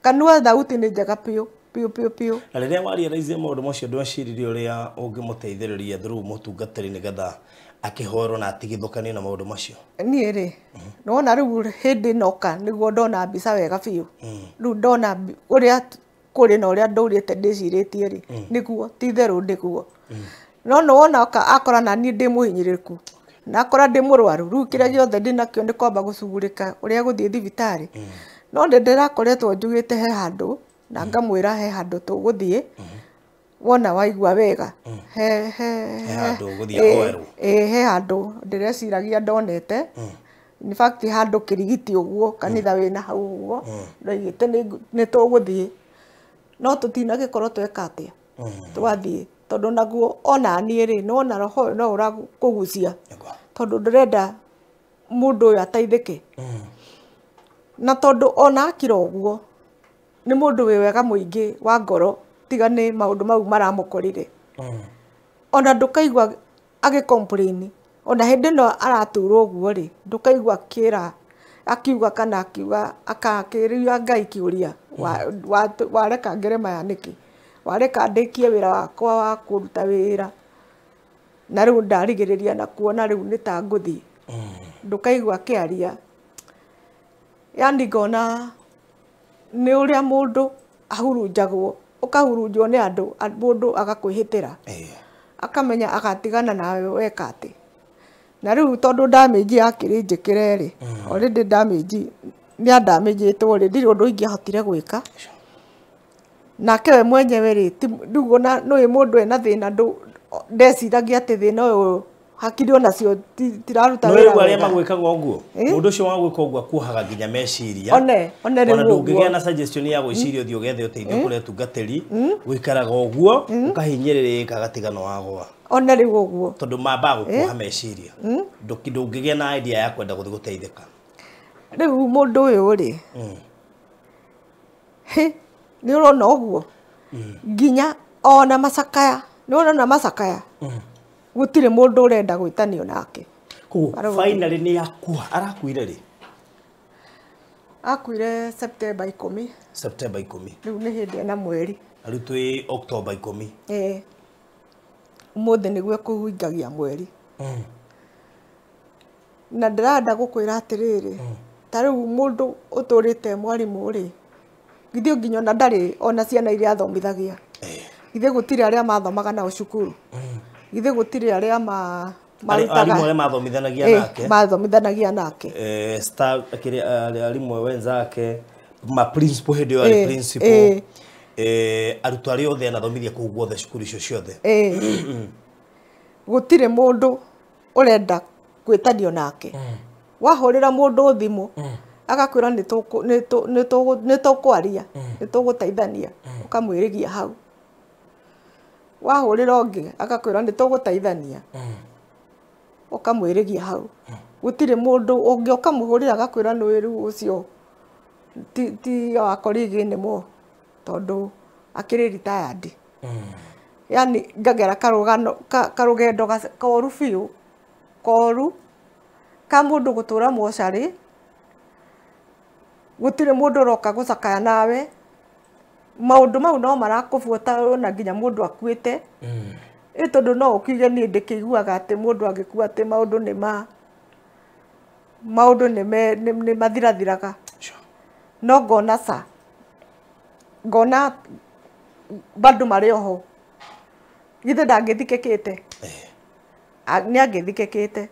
Kanua thauti nĩ njega biũ biũ biũ biũ. Na rĩrĩa warealize maũndũ macio ndweciririe ũrĩa ũngĩmũteithĩrĩria through mũtungatĩri nĩgetha akĩhorwo na atigithũkanio na maũndũ macio? Niĩ rĩ, nĩwona rĩu hĩndĩ ĩnoka nĩguo ndona mbica wega biũ. Rĩu ndona ũrĩa kũrĩ na ũrĩa ndũrĩte ndĩcirĩtie rĩ, nĩguo ti itherũ nĩguo. No nĩwona akora na niĩ ndĩ mũhinyĩrĩrĩku na akora ndĩ mũrwaru, rĩu kĩrĩa gĩothe ndĩnakĩo nĩ kwamba gũcugurĩka ũrĩa gũthiĩ thibitarĩ. No nĩ ndĩrakoretwo njugĩte he handũ na ngamwĩra he handũ tũgũthiĩ, wona waigua wega he handũ ũgũthiĩ ahoerwo. He handũ ndĩreciragia ndonete. In fact handũ kĩrigiti ũguo kanitha wĩna hau ũguo ndoigĩte nĩ tũgũthiĩ, no tũtinagĩkorwo tweka atĩa twathiĩ, tondũ naguo ona niĩ rĩ nĩwona roho ũyũ no ũrakũgucia tondũ ndĩrenda mũndũ ũyũ ateithĩke. Na tondũ ona akira ũguo nĩ mũndũ wĩ wega mũingĩ wa ngoro, tiga nĩ maũndũ mau maramũkorire. Ona ndũkaigua agĩ complain, ona hĩndĩ ĩno araturwo ũguo rĩ, ndũkaigua akĩra akiuga kana akiuga akakĩria Ngai kĩũria, wareka ngere maya nĩkĩ, wareka ndĩkie wĩra wakwa wa kũruta wĩra na rĩu ndarigĩrĩria na kuona rĩu nĩ ta ngũthiĩ. Ndũkaigua akĩaria. Yani ngona nĩ ũrĩa mũndũ ahurunjagwo, ũkahurunjwo nĩ andũ, mũndũ agakwĩhĩtĩra akamenya agatigana nawe weka atĩ. Na rĩu tondũ damage yakĩrĩ njĩkĩre rĩ, already damage nĩ andamĩjĩtwo rĩ, ndirĩ ũndũ ingĩahotire gwĩka. Nake we mwenyewe rĩ, rĩu ona nĩũĩ mũndũ ena thĩna ndeciragia atĩ thĩna ũyũ Hakiri onacio tiraruta No wĩra rĩu arĩa wega. magwĩkaga ũguo, mũndũ ũcio wa gwĩka ũguo akuohaga nginya meciria. One, one rĩu Ona ũguo. ndũngĩgĩa na suggestion ya gwĩciria ũthiĩ ũgethe ũteithio kũrĩ atungatĩri, gũikaraga ũguo, ũkahinyĩrĩrĩka gatigano wagwa. One rĩu ũguo. Tondũ mambaga gũkuoha meciria. Ndũngĩgĩa na idea ya kwenda gũthiĩ gũteithĩka. Rĩu mũndũ ũyũ rĩ, hĩ, nĩ ũrona ũguo? Nginya ona macakaya, nĩ ũrona macakaya? Gũtirĩ mũndũ ũrenda gwĩtanio nake. Koguo finally nĩ akua, arakuire rĩ? Akuire September 10. September 10. Rĩu nĩ hĩndĩ ena mweri. Rĩu twĩ October 10. Ĩĩ. Ũmũthĩ nĩguo kũhingagia mweri. Na ndĩrenda gũkwĩra atĩrĩrĩ, ta rĩu mũndũ ũtũrĩte mwarimũ rĩ, githĩ nginya ona ndarĩ ona ciana iria athomithagia. Githĩ gũtirĩ arĩa mathomaga nao cukuru. Githĩ gũtirĩ arĩa marutaga. Arimũ arĩa mathomithanagia nake. Mathomithanagia nake. Staff kĩrĩa arimũ wenzake, ma principal hĩndĩ ĩyo arĩ principal. Arutwo arĩa othe anathomithia kũu guothe cukuru icio ciothe. Gũtirĩ mũndũ ũrenda gwĩtanio nake. Wahũrĩra mũndũ thimũ, agakwĩra nĩ tũkwaria, nĩ tũgũteithania, ũkamwĩrĩgia hau. Wahũrĩra ũngĩ agakwĩra nĩ tũgũteithania, ũkamwĩrĩgia hau. Gũtirĩ mũndũ ũngĩ ũkamũhũrĩra agakwĩra nĩ rĩu ũcio ti wa colleague anymore, tondũ akĩrĩ retired. Yani ngagera karũgano karũgendo koru biũ, koru ka mũndũ gũtũra mocarĩ, gũtirĩ mũndũ ũroka gũcakaya nawe. Maũndũ mau no marakũbuata ona nginya mũndũ akuĩte. Ĩ tondũ no ũkiuge niĩ ndĩkĩiguaga atĩ mũndũ angĩkua atĩ maũndũ nĩ ma maũndũ nĩ mathirathiraga. No ngona ca, ngona bado marĩ oho. Githĩ ndangĩthikĩkĩte? Nĩ angĩthikĩkĩte.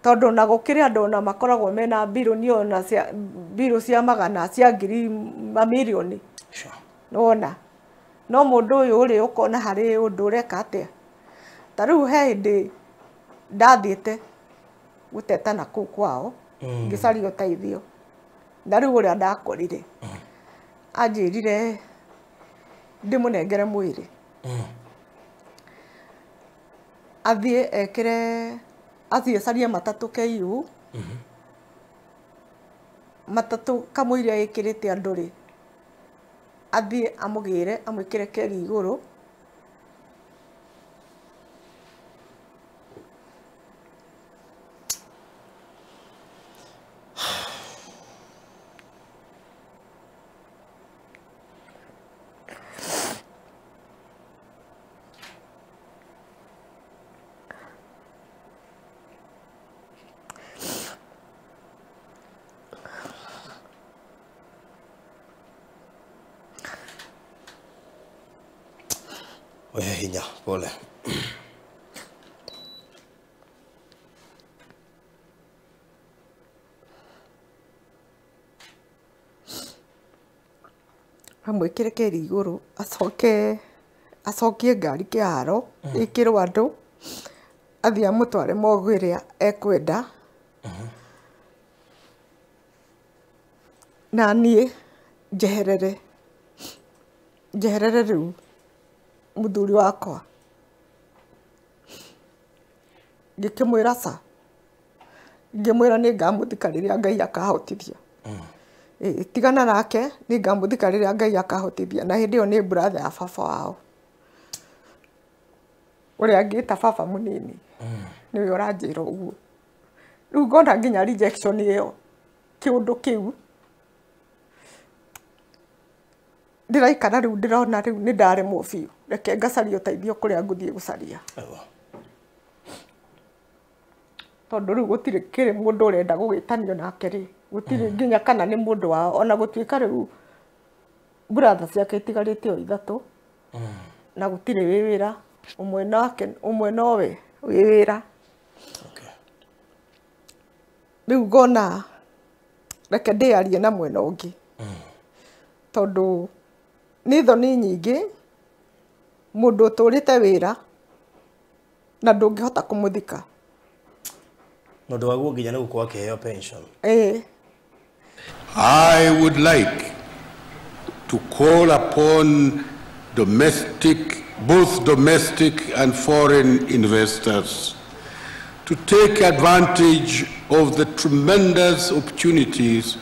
Tondũ ona gũkĩrĩ andũ ona makoragwo mena mbirũ ona cia mbirũ cia magana cia ngiri mamirioni. Nĩwona? No mũndũ ũyũ rĩ ũkona harĩ ũndũ ũreka atĩa. Ta rĩu he hĩndĩ ndathiĩte gũtetana kũu kwao, ngĩcaria ũteithio. Na rĩu ũrĩa ndakorire, anjĩrire ndĩmũnengere mwĩrĩ. Athiĩ ekĩre, athiĩ acarie matatũ KU, matatũ kamũira ĩkĩrĩte andũ rĩ, athiĩ amũgĩre, amwĩkĩre keri igũrũ. Oya hinya, pole. Amwĩkĩre keri igũrũ, acoke acokie ngari kĩharo, ĩkĩrwo andũ, athiĩ amũtware morgue ĩrĩa ekwenda. Na niĩ njeherere, njeherere rĩu mũthuri wakwa. Ngĩkĩmwĩra ca, ngĩmwĩra nĩ ngamũthika rĩrĩa Ngai akahotithia. Tigana nake, nĩ ngamũthika rĩrĩa Ngai akahotithia. Na hĩndĩ ĩyo nĩ brother ya baba wao, ũrĩa angĩta baba mũnini, nĩwe ũranjĩra ũguo. Rĩu ngona nginya rejection ĩyo, kĩũndũ kĩu ndĩraikara rĩu ndĩrona rĩu nĩ ndaremwo biũ. Reke ngacaria ũteithio kũrĩa ngũthiĩ gũcaria. Tondũ rĩu gũtirĩ kĩrĩ mũndũ ũrenda gũgĩtanio nake rĩ, gũtirĩ nginya kana nĩ mũndũ wao, ona gũtuĩka rĩu brother ciake itigarĩte o ithatũ, na gũtirĩ wĩ wĩra, ũmwe nake, ũmwe nowe wĩ wĩra. Rĩu ngona reke ndĩarie na mwena ũngĩ, tondũ nĩ thoni nyingĩ mũndũ ũtũrĩte wĩra Na ndũngĩhota kũmũthika. Na ũndũ waguo nginya nĩ gũkorwo akĩheo pension. Ĩĩ. I would like to call upon both domestic and foreign investors to take advantage of the tremendous opportunities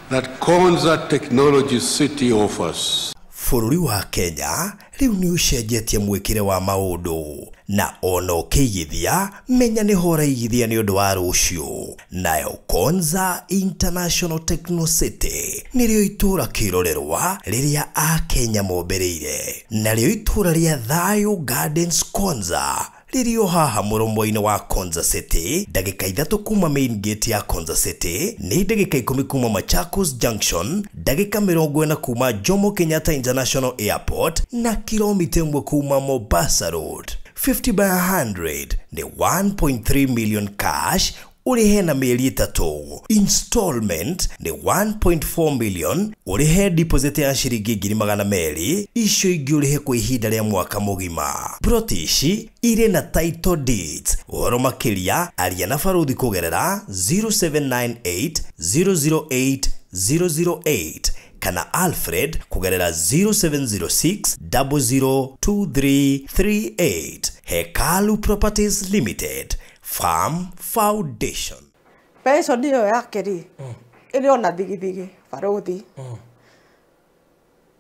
that Konza Technology City offers. Bũrũri wa Kenya rĩu nĩ ũcenjetie mwĩkĩre wa maũndũ na ona ũkĩigithia menya nĩ horaigithia nĩ ũndũ wa rũciũ. Nayo Konza International Techno City nĩrĩo itũũra kĩrorerwa rĩrĩa Akenya mombĩrĩire, narĩo itũũra rĩa Thayo Gardens Konza rĩrĩo haha mũromo-inĩ wa Konza City, ndagĩka 3 kuma main gate ya Konza City, nĩ ndagĩka 10 kuma Machakos Junction, ndagĩka 40 kuma Jomo Kenyatta International Airport na kilomita 1 kuma Mombasa Road. 50 by 100 ni 1.3 million cash ũrĩhe na mĩeri 3. Installment ni 1.4 million ũrĩhe deposit ya ciringi 200,000, icio ingĩ ũrĩhe kwa ihinda rĩa mwaka mũgima. Plot ici irĩ na title deeds. Ũhoro makĩria aria na Baruthi kũgerera 0798 008 008 kana Alfred kũgerera 0706 002338. Hekalu Properties Limited, Farm Foundation. Pension ĩyo yake rĩ ĩrĩ ona thigithigi Baruthi.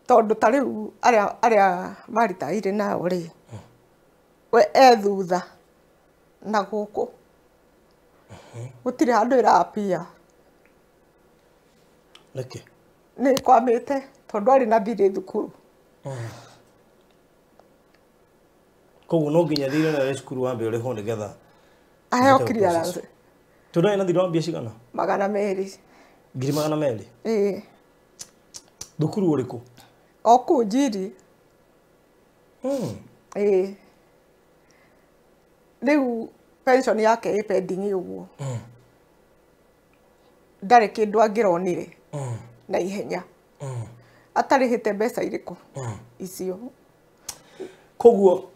Tondũ ta rĩu arĩa maritaire nao rĩ we e thutha na gũkũ gũtirĩ handũ ĩrapia. Nĩkĩ? Nĩ kwamĩte tondũ arĩ na thirĩ thukuru. Koguo no nginya thirĩ na cukuru wambe ũrĩhwo nĩgetha aheo clearance. Tondũ ena thirĩ wa mbia cigana? 200. 200,000? Ĩĩ. Thukuru ũrĩkũ? O kũu Njiri. Ĩĩ. Rĩu pension yake ĩ pending ũguo. Ndarĩ kĩndũ angĩronire na ihenya. Atarĩhĩte mbeca irĩkũ icio. Koguo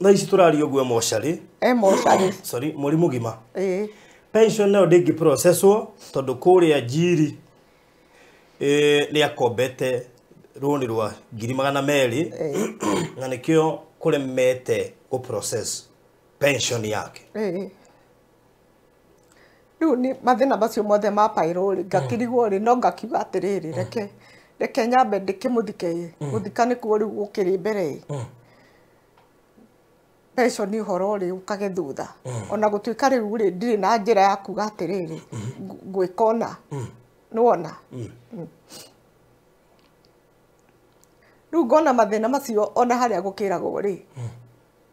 thaa ici tũraria ũguo mocarĩ. E mocarĩ. Sorry, mweri mũgima. Ĩĩ. Pension nayo ndĩngĩ processwo tondũ kũrĩa Njiri nĩ akombete rũni rwa 200,000 na nĩkĩo kũremete gũ process pension yake. Ĩĩ. Rĩu nĩ mathĩna macio mothe ma pairũ rĩ ngakĩrigwo rĩ no ngakiuga atĩrĩrĩ reke nyambe ndĩkĩmũthike ĩ. Gũthika nĩkuo rĩu gũkĩrĩ mbere ĩ. Pension ũhoro rĩ ũkage thutha. Ona gũtuĩka rĩu rĩ ndirĩ na njĩra ya kuga atĩrĩrĩ ngwĩka ũna. Nĩwona? Rĩu ngona mathĩna macio ona harĩa gũkĩragwo rĩ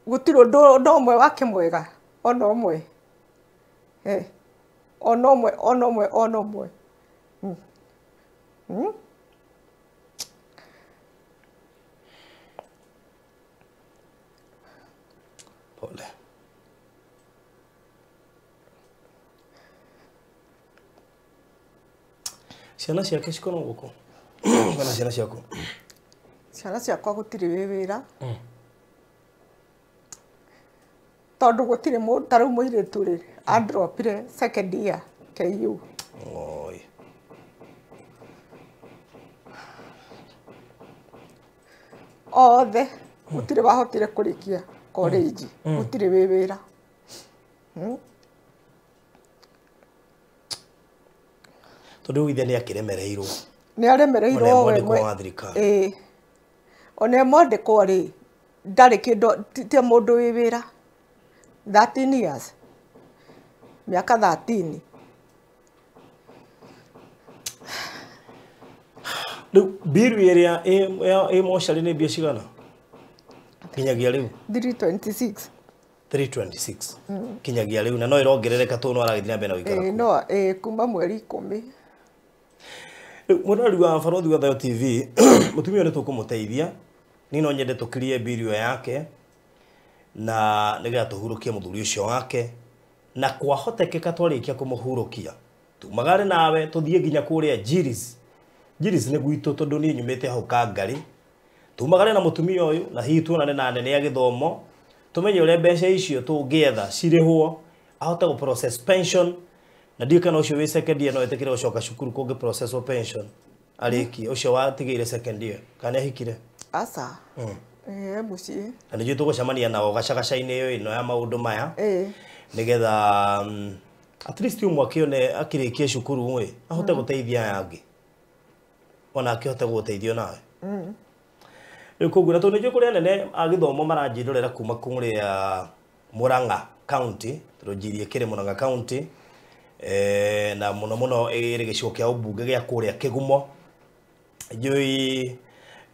gũtirĩ ũndũ ũmwe wake mwega ona ũmwe. Ona ũmwe ona ũmwe ona ũmwe. Pole. Ciana ciake cikoragwo gũkũ? Kana ciana ciaku? Ciana ciakwa gũtirĩ wĩ wĩra. Tondũ gũtirĩ mũndũ ta rĩu mũirĩtu rĩ andropire second year KU. Oi. Othe gũtirĩ wahotire kũrĩkia college, gũtirĩ wĩ wĩra. Tondũ ithe nĩ akĩremereirwo. Nĩ aremereirwo we mwandĩkwo wa thirikari. Ĩĩ. Ona mwandĩkwo rĩ ndarĩ kĩndũ ti mũndũ wĩ wĩra. 13 years. Mĩaka 13. Rĩu mbiru ĩrĩa ĩ mocarĩ nĩ mbia cigana? Kinyagia rĩu? 326. 326. Kinyagia rĩu na no ĩrongerereka tondũ no aragĩthiĩ na mbere na gũikara kũu. No, kuma mweri 10. Rĩu mũrori wa Baruthi wa Thayo TV mũtumia ũyũ nĩ tũkũmũteithia. Niĩ no nyende tũkirie mbiru ĩyo yake na nĩgetha tũhurũkie mũthuri ũcio wake, na kwahotekeka twarĩkia kũmũhurũkia tumagare nawe tũthiĩ nginya kũrĩa Njiris. Njiris nĩ gwitũ tondũ niĩ nyumĩte hau Kangarĩ. Tumagare na mũtumia ũyũ na hihi tuonane na anene a gĩthomo Tumenye ũrĩa mbeca icio tũngĩetha cirĩhwo ahote gũ process pension na ndiũ kana ũcio wĩ second year no etĩkĩre gũcoka cukuru kũngĩ process pension arĩkie ũcio watigĩire second year kana ahikire aca mũciĩ na nĩnjũĩ tũgũcemania nao gacagaca-inĩ ĩyo ĩno ya maũndũ maya nĩgetha at least ũmwe akĩone akĩrĩkie cukuru ĩ ahote gũteithia aya angĩ ona akĩhote gũteithio nawe rĩu koguo na tondũ nĩnjũĩ kũrĩ anene a gĩthomo maranjĩrorera kuma kũrĩa Murang'a County tondũ njirie kĩrĩ Murang'a County na mũno mũno ĩrĩ gĩcigo kĩa ũmbunge gĩa kũrĩa Kĩgumo njũĩ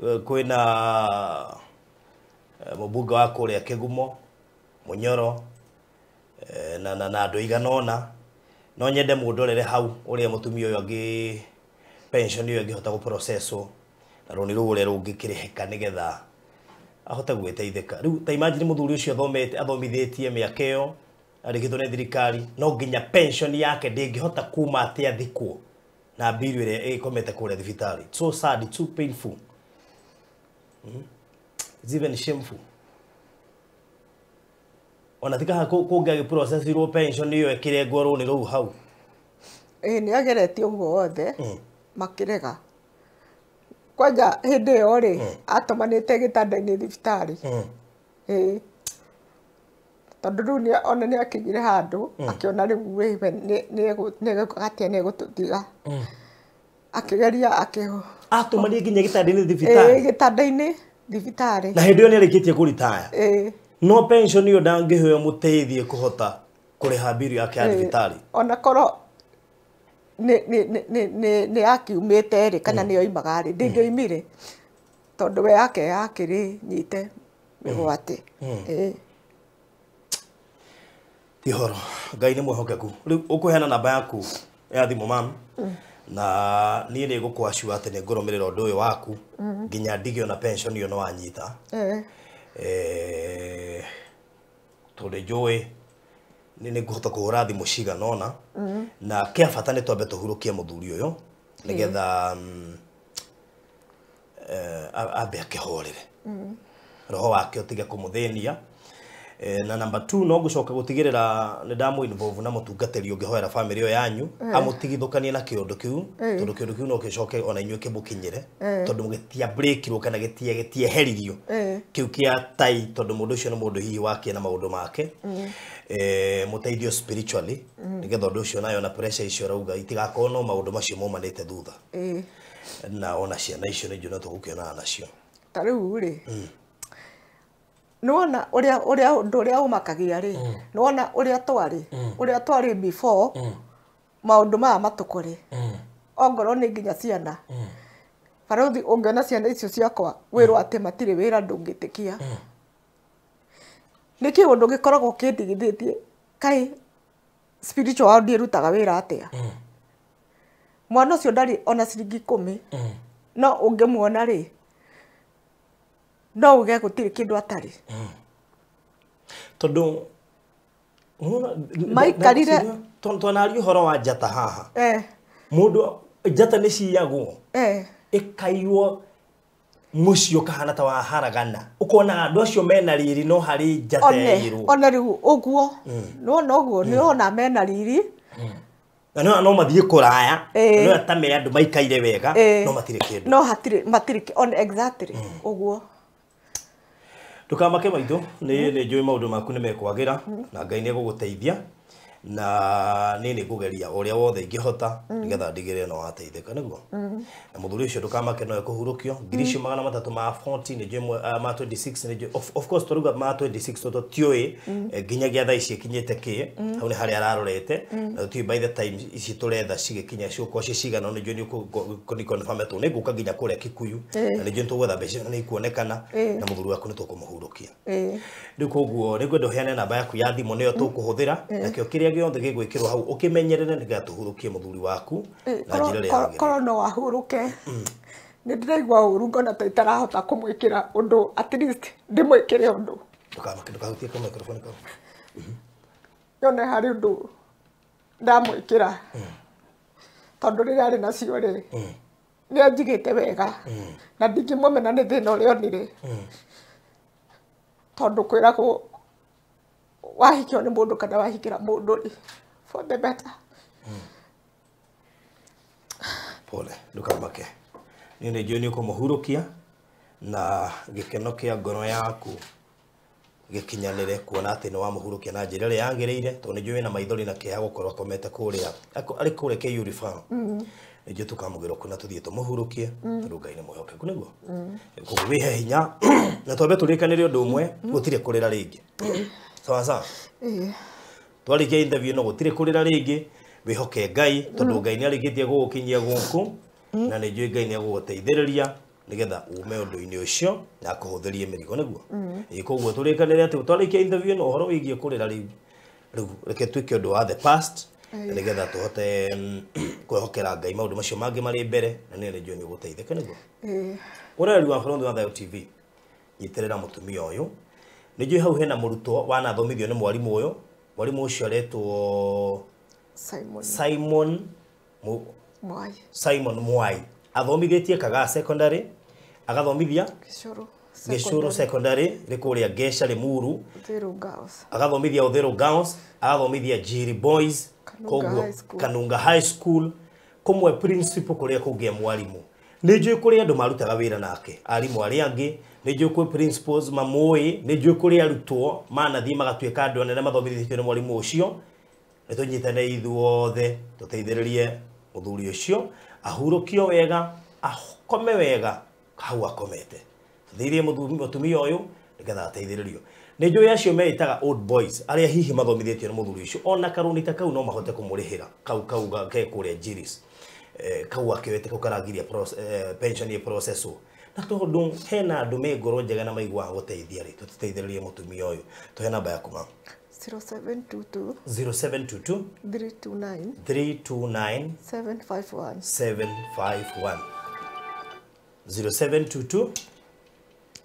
kwĩna mũmbunge wa kũrĩa Kĩgumo Mũnyoro na andũ aigana ũna no nyende mũndorere hau ũrĩa mũtumia ũyũ angĩ pension ĩyo ĩngĩhota gũprocesswo na rũni rũu ũrĩa rũngĩkĩrĩhĩka nĩgetha ahote gwĩteithĩka. Rĩu ta imagine mũthuri ũcio athomete athomithĩtie mĩaka ĩyo arĩkĩtwo nĩ thirikari no nginya pension yake ndĩngĩhota kuma atĩ athikwo na mbiru ĩrĩa ĩkomete kũrĩa thibitarĩ. It's so sad, it's so painful. It's even shameful. Ona tika kũngĩagĩprocessirwo pension ĩyo ĩkĩrengwo rũni rũu hau. Nĩ ageretie ũguo wothe makĩrega. Kwanja hĩndĩ ĩyo rĩ atũmanĩte gĩtanda-inĩ thibitarĩ. Tondũ rĩu ona nĩ akinyire handũ akĩona rĩu we nĩ nĩegũtũtiga. Akĩgeria atũmanire nginya gĩtanda-inĩ thibitarĩ. Gĩtanda-inĩ thibitarĩ. Na hĩndĩ ĩyo nĩ arĩkĩtie kũritaya. No pension ĩyo ndangĩheo mũteithie kũhota kũrĩha mbiru yake ya thibitarĩ. Ona korwo nĩ yakiumĩte rĩ kana nĩ yoimaga rĩ ndĩngĩoimire tondũ we yake yakĩrĩ nyite mĩgwate. Ti horo Ngai nĩ mwĩhokeku. Rĩu ũkũheana namba yaku ya thimũ mam na niĩ nĩ ngũkũacua atĩ nĩ ngũrũmĩrĩra ũndũ ũyũ waku nginya ndige ona pension ĩyo no wanyita. Tondũ njũĩ nĩ ngũhota kũhũra thimũ cigana ũna na kĩa bata nĩ twambe tũhurũkie mũthuri ũyũ nĩgetha ambe akĩhorere roho wake ũtige kũmũthĩnia. Na number 2 no ngũcoka gũtigĩrĩra nĩ ndamũ involve na mũtungatĩri ũngĩhoera family ĩyo yanyu amũtigithũkanie na kĩũndũ kĩu tondũ kĩũndũ kĩu no gĩcoke ona inyuĩ kĩmũkinyĩre tondũ gĩtia breakirwo kana gĩtieheririo kĩu kĩa tai tondũ mũndũ ũcio nĩ mũndũ hihi wake na maũndũ make mũteithio spiritually nĩgetha ũndũ ũcio nayo na pressure icio arauga itigakorwo no maũndũ macio maumanĩte thutha na ona ciana icio nĩ njũĩ no tũgũkĩonana nacio ta rĩu rĩ nĩwona ũrĩa ũndũ ũrĩa ũmakagia rĩ nĩwona ũrĩa twarĩ before maũndũ maya matũkore ongorwo nĩ nginya ciana Barũthi ũngĩona ciana icio ciakwa wĩrwo atĩ matirĩ wĩra ndũngĩtĩkia. Nĩ kĩũndũ gĩkoragwo kĩndigithĩtie kaĩ spiritual wao ndĩrutaga wĩra atĩa. Mwana ũcio ndarĩ ona ciringi 10 no ũngĩmuona rĩ no uge gũtirĩ kĩndũ atarĩ. Tondũ maikarire twanaria ũhoro wa njata haha mũndũ njata nĩ ciyagwo ĩkaiywo mũciĩ ũkahana ta waharagana ũkona andũ acio mena riri no harĩ njata yaiyirwo one rĩu ũguo nĩwona ũguo nĩwona mena riri na no mathiĩ kũraya no ta me andũ maikaire wega no matirĩ kĩndũ no hatirĩ matirĩ on exactly ũguo. Ndũkamake maitũ nĩ njũĩ maũndũ maku nĩ mekwagĩra na Ngai nĩ egũgũteithia na niĩ nĩ ngũgeria ũrĩa wothe ingĩhota nĩgetha ndigĩrĩre no wateithĩka nĩguo. Na mũthuri ũcio ndũkamake no ekũhurũkio ngiri icio 340 nĩ njũĩ ma 26 nĩ njũĩ of course tũruga ma 26 tondũ tiũĩ nginyagia thaa ici ĩkinyĩte kĩ hau nĩ harĩa ararorete na tũtiũĩ by the time ici tũretha cigĩkinya cigũkorwo ciĩ cigana nĩ njũĩ nĩ ũkũconfirm tondũ nĩ ngũka nginya kũrĩa Kikuyu na nĩ njũĩ nĩ tũgwetha mbeca nĩ ikuonekana na mũthuri waku nĩ tũkũmũhurũkia. Rĩu koguo nĩ ngwenda ũheane namba yaku ya thimũ nĩyo tũkũhũthĩra nakĩo kĩrĩa gĩothe gĩgwĩkĩrwo hau ũkĩmenyerere nĩgetha tũhurũkie mũthuri waku na njĩra ĩrĩa yagĩrĩire. Korwo no ahurũke nĩ ndĩraigua ũru ngona ta itarahota kũmwĩkĩra ũndũ at least ndĩmwĩkĩre ũndũ. Ndũkamake ndũkahutie ka microphone kau. Nyone harĩ ũndũ ndamwĩkĩra tondũ rĩrĩa arĩ nacio rĩ nĩ anjigĩte wega na ndingĩmũmena nĩ thĩna ũrĩa onire tondũ kwĩragwo Wahikio nĩ mũndũ kana wahikĩra mũndũ rĩ, for the better. Pole, ndũkamake. Niĩ nĩ njũĩ nĩ ũkũmũhurũkia na gĩkeno kĩa ngoro yaku gĩkinyanĩre kuona atĩ nĩ wamũhurũkia na njĩra ĩrĩa yagĩrĩire, tondũ nĩ njũĩ wĩna maithori na kĩeha gũkorwo akomete kũrĩa arĩ kũrĩa KU referral. Nĩ njũĩ tũkamũgĩra kuo na tũthiĩ tũmũhurũkie tondũ Ngai nĩ mwĩhokeku nĩguo. Koguo wĩhe hinya na twambe tũrĩkanĩre ũndũ ũmwe, gũtirĩ kũrĩra rĩngĩ. Sawa sawa. Twarĩkia interview no gũtirĩ kũrĩra rĩngĩ, wĩhoke Ngai tondũ Ngai nĩ arĩkĩtie gũgũkinyia gũkũ na nĩ njũĩ Ngai nĩ egũgũteithĩrĩria nĩgetha ume ũndũ-inĩ ũcio na akũhũthĩrie mĩrigo nĩguo. Koguo tũrĩkanĩre atĩ twarĩkia interview ĩno ũhoro wĩgiĩ kũrĩra rĩu rĩu reke tuĩke ũndũ wa the past na nĩgetha tũhote kwĩhokera Ngai maũndũ macio mangĩ marĩ mbere na nĩ njũĩ nĩ ũgũteithĩka nĩguo. Ũreri wa Barũthi wa Thayũ TV, nyitĩrĩra mũtumia ũyũ. Nĩ njũĩ hau hena mũrutwo wanathomithio nĩ mwarimũ ũyũ. Mwarimũ ũcio aretwo Simon Mwai. Simon Mwai. Athomithĩtie Kagaa Secondary, agathomithia Gĩcũrũ Secondary rĩ kũrĩa Ngeca Limuru, Uthiru Girls, agathomithia Uthiru Girls, agathomithia Njiri Boys, koguo Kanunga High School, kũmwe principal kũrĩa kũngĩ mwarimũ. Nĩ njũĩ kũrĩ andũ marutaga wĩra nake, arimũ arĩa angĩ, nĩ njũĩ kwĩ principals mamũĩ, nĩ njũĩ kũrĩ arutwo manathiĩ magatuĩka andũ anene mathomithĩtio nĩ mwarimũ ũcio. Nĩ tũnyitane ithuothe tũteithĩrĩrie mũthuri ũcio ahurũkio wega, akome wega hau akomete. Tũteithĩrĩrie mũtumia ũyũ nĩgetha ateithĩrĩrio. Nĩ njũĩ acio meĩtaga old boys arĩa hihi mathomithĩtio nĩ mũthuri ũcio, ona karũni ta kau no mahote kũmũrĩhĩra kau kau ke kũrĩa Njiris, kau akĩoete kau karagiria pension ĩ process. Na tondũ hena andũ me ngoro njega na maiguaga gũteithia rĩ, tũteithĩrĩrie mũtumia ũyũ. Tũhe namba yaku mama. 0722 0722 329 329 751 751 0722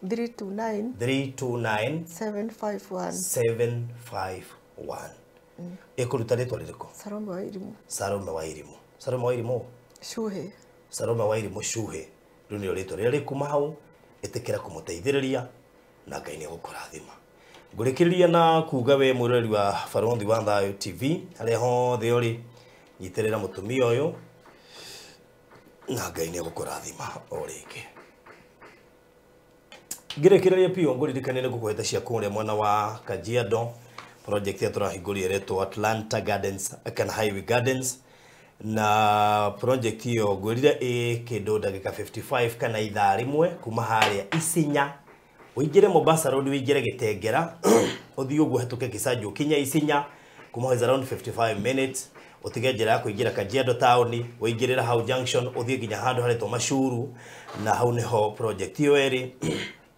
329 329 751 751. Ĩkũruta rĩtwa rĩrĩkũ? Salome wa Irimũ. Salome wa Irimũ. Salome wa Irimũ Shuhe. Salome wa Irimũ Shuhe. Rĩu nĩrĩo rĩtwa rĩrĩa rĩkuma hau, ĩtĩkĩra kũmũteithĩrĩria na Ngai nĩ egũkũrathima. Ngũrĩkĩrĩria na kuga we mwĩroreri wa Barũthi wa Thayũ TV harĩa hothe ũrĩ, nyitĩrĩra mũtumia ũyũ na Ngai nĩ egũkũrathima o rĩngĩ. Ngĩrĩkĩrĩria biũ ngũririkanie nĩ ngũkũhete cia kũrĩa mwena wa Kajiado, project ĩrĩa tũrahingũria ĩretwo Atlanta Gardens kana Highway Gardens, na project ĩyo ngwĩrire ĩ kĩndũ ndagĩka 55 kana ithaa rĩmwe kuma harĩa Isinya, ũingĩre Mombasa Road, ũingĩre Gĩtengera, ũthiĩ ũguo ũhetũke Kisanju ũkinye Isinya, kuma is around 55 minutes, ũtige njĩra ya kũingĩra Kajiado town, ũingĩrĩra hau junction, ũthiĩ nginya handũ haretwo Mashuru, na hau nĩho project ĩyo ĩrĩ.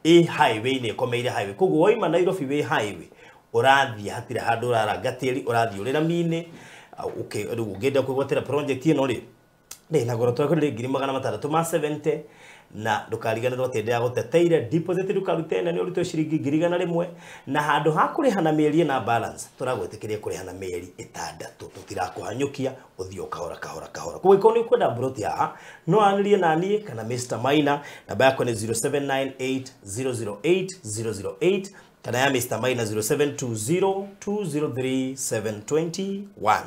Ĩ highway-inĩ, ĩkomeire highway. Koguo waima Nairobi wĩ highway, ũrathiĩ hatirĩ handũ ũraranga tĩri, ũrathiĩ ũrĩ rami-inĩ. Rĩu ũngĩenda kwĩgwatĩra project ĩno rĩ, nĩ na goro twekũrĩ 670,000, na ndũkariganĩrwo atĩ ndĩragũteteire deposit ndũkarute nene ũrute ciringi 100,000, na handũ ha kũrĩha na mĩeri ĩna balance tũragwĩtĩkĩria kũrĩha na mĩeri 6 tũtirakũhanyũkia, ũthiĩ o kahora kahora kahora. Koguo ĩkorwo nĩ ũkwenda mburoti haha, no aranĩrie na niĩ kana Mr Maina, namba yakwa nĩ 0798 008 008 kana ya Mr Maina 0720 203 721.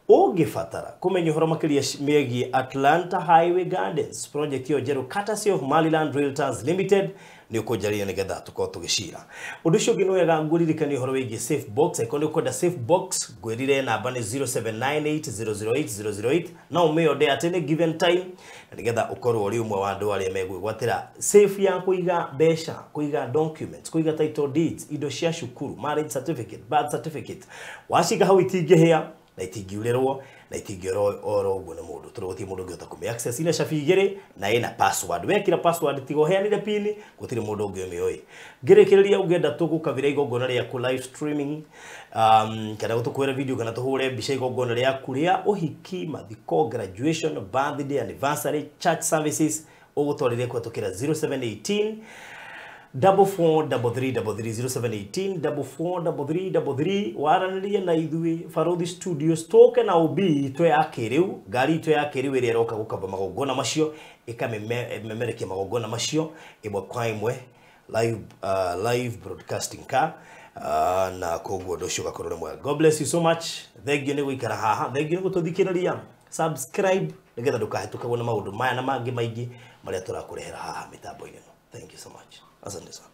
Ũngĩbatara kũmenya ũhoro makĩria megiĩ Atlanta Highway Gardens project ĩyo njerũ courtesy of Maryland Realtors Limited, nĩ ũkũnjarĩria nĩgetha tũkorwo tũgĩcira. Ũndũ ũcio ũngĩ nĩ wega ngũririkanie ũhoro wĩgiĩ safe box. Angĩkorwo nĩ ũkwenda safe box, ngwĩrire namba nĩ 0798 008 008, no ũmĩonde at any given time na nĩgetha ũkorwo ũrĩ ũmwe wa andũ arĩa megwĩgwatĩra safe ya kũiga mbeca, kũiga documents, kũiga title deeds, indo cia cukuru, marriage certificate, birth certificate. Waciga hau itingĩhĩa na itingiurĩrwo na itingĩorwo oro ũguo nĩ mũndũ, tondũ gũtirĩ mũndũ ũngĩhota kũmĩ access. Ina cabi igĩrĩ na ĩna password. Wekĩra password tiga ũheanire pin, gũtirĩ mũndũ ũngĩ ũmĩũĩ. Ngĩrĩkĩrĩria ũngĩenda tũgũkabĩra igongona rĩaku live streaming, kana tũkũhere video kana tũhũre mbica igongona rĩaku rĩa ũhiki, mathiko, graduation, birthday, anniversary, church services, ũgũtwarĩrie kũhetũkĩra 0718 4433 33 0718 4433 33. Waranĩrie na ithuĩ Barũthi Studios, tũke na ũmbi itũ ya kĩrĩu, ngari itũ ya kĩrĩu ĩrĩa ĩroka gũkaba magongona macio, ĩkamemerekia magongona macio ĩmwe kwa ĩmwe, live, live broadcasting car. Na koguo ũndũ ũcio ũgakorwo ũrĩ mwega. God bless you so much. Thank you nĩ gũikara haha, thank you nĩ gũtũthikĩrĩria. Subscribe nĩgetha ndũkahĩtũkagwo nĩ maũndũ maya na mangĩ maingĩ marĩa tũrakũrehera haha mĩtambo-inĩ ĩno. Thank you so much, asante sana.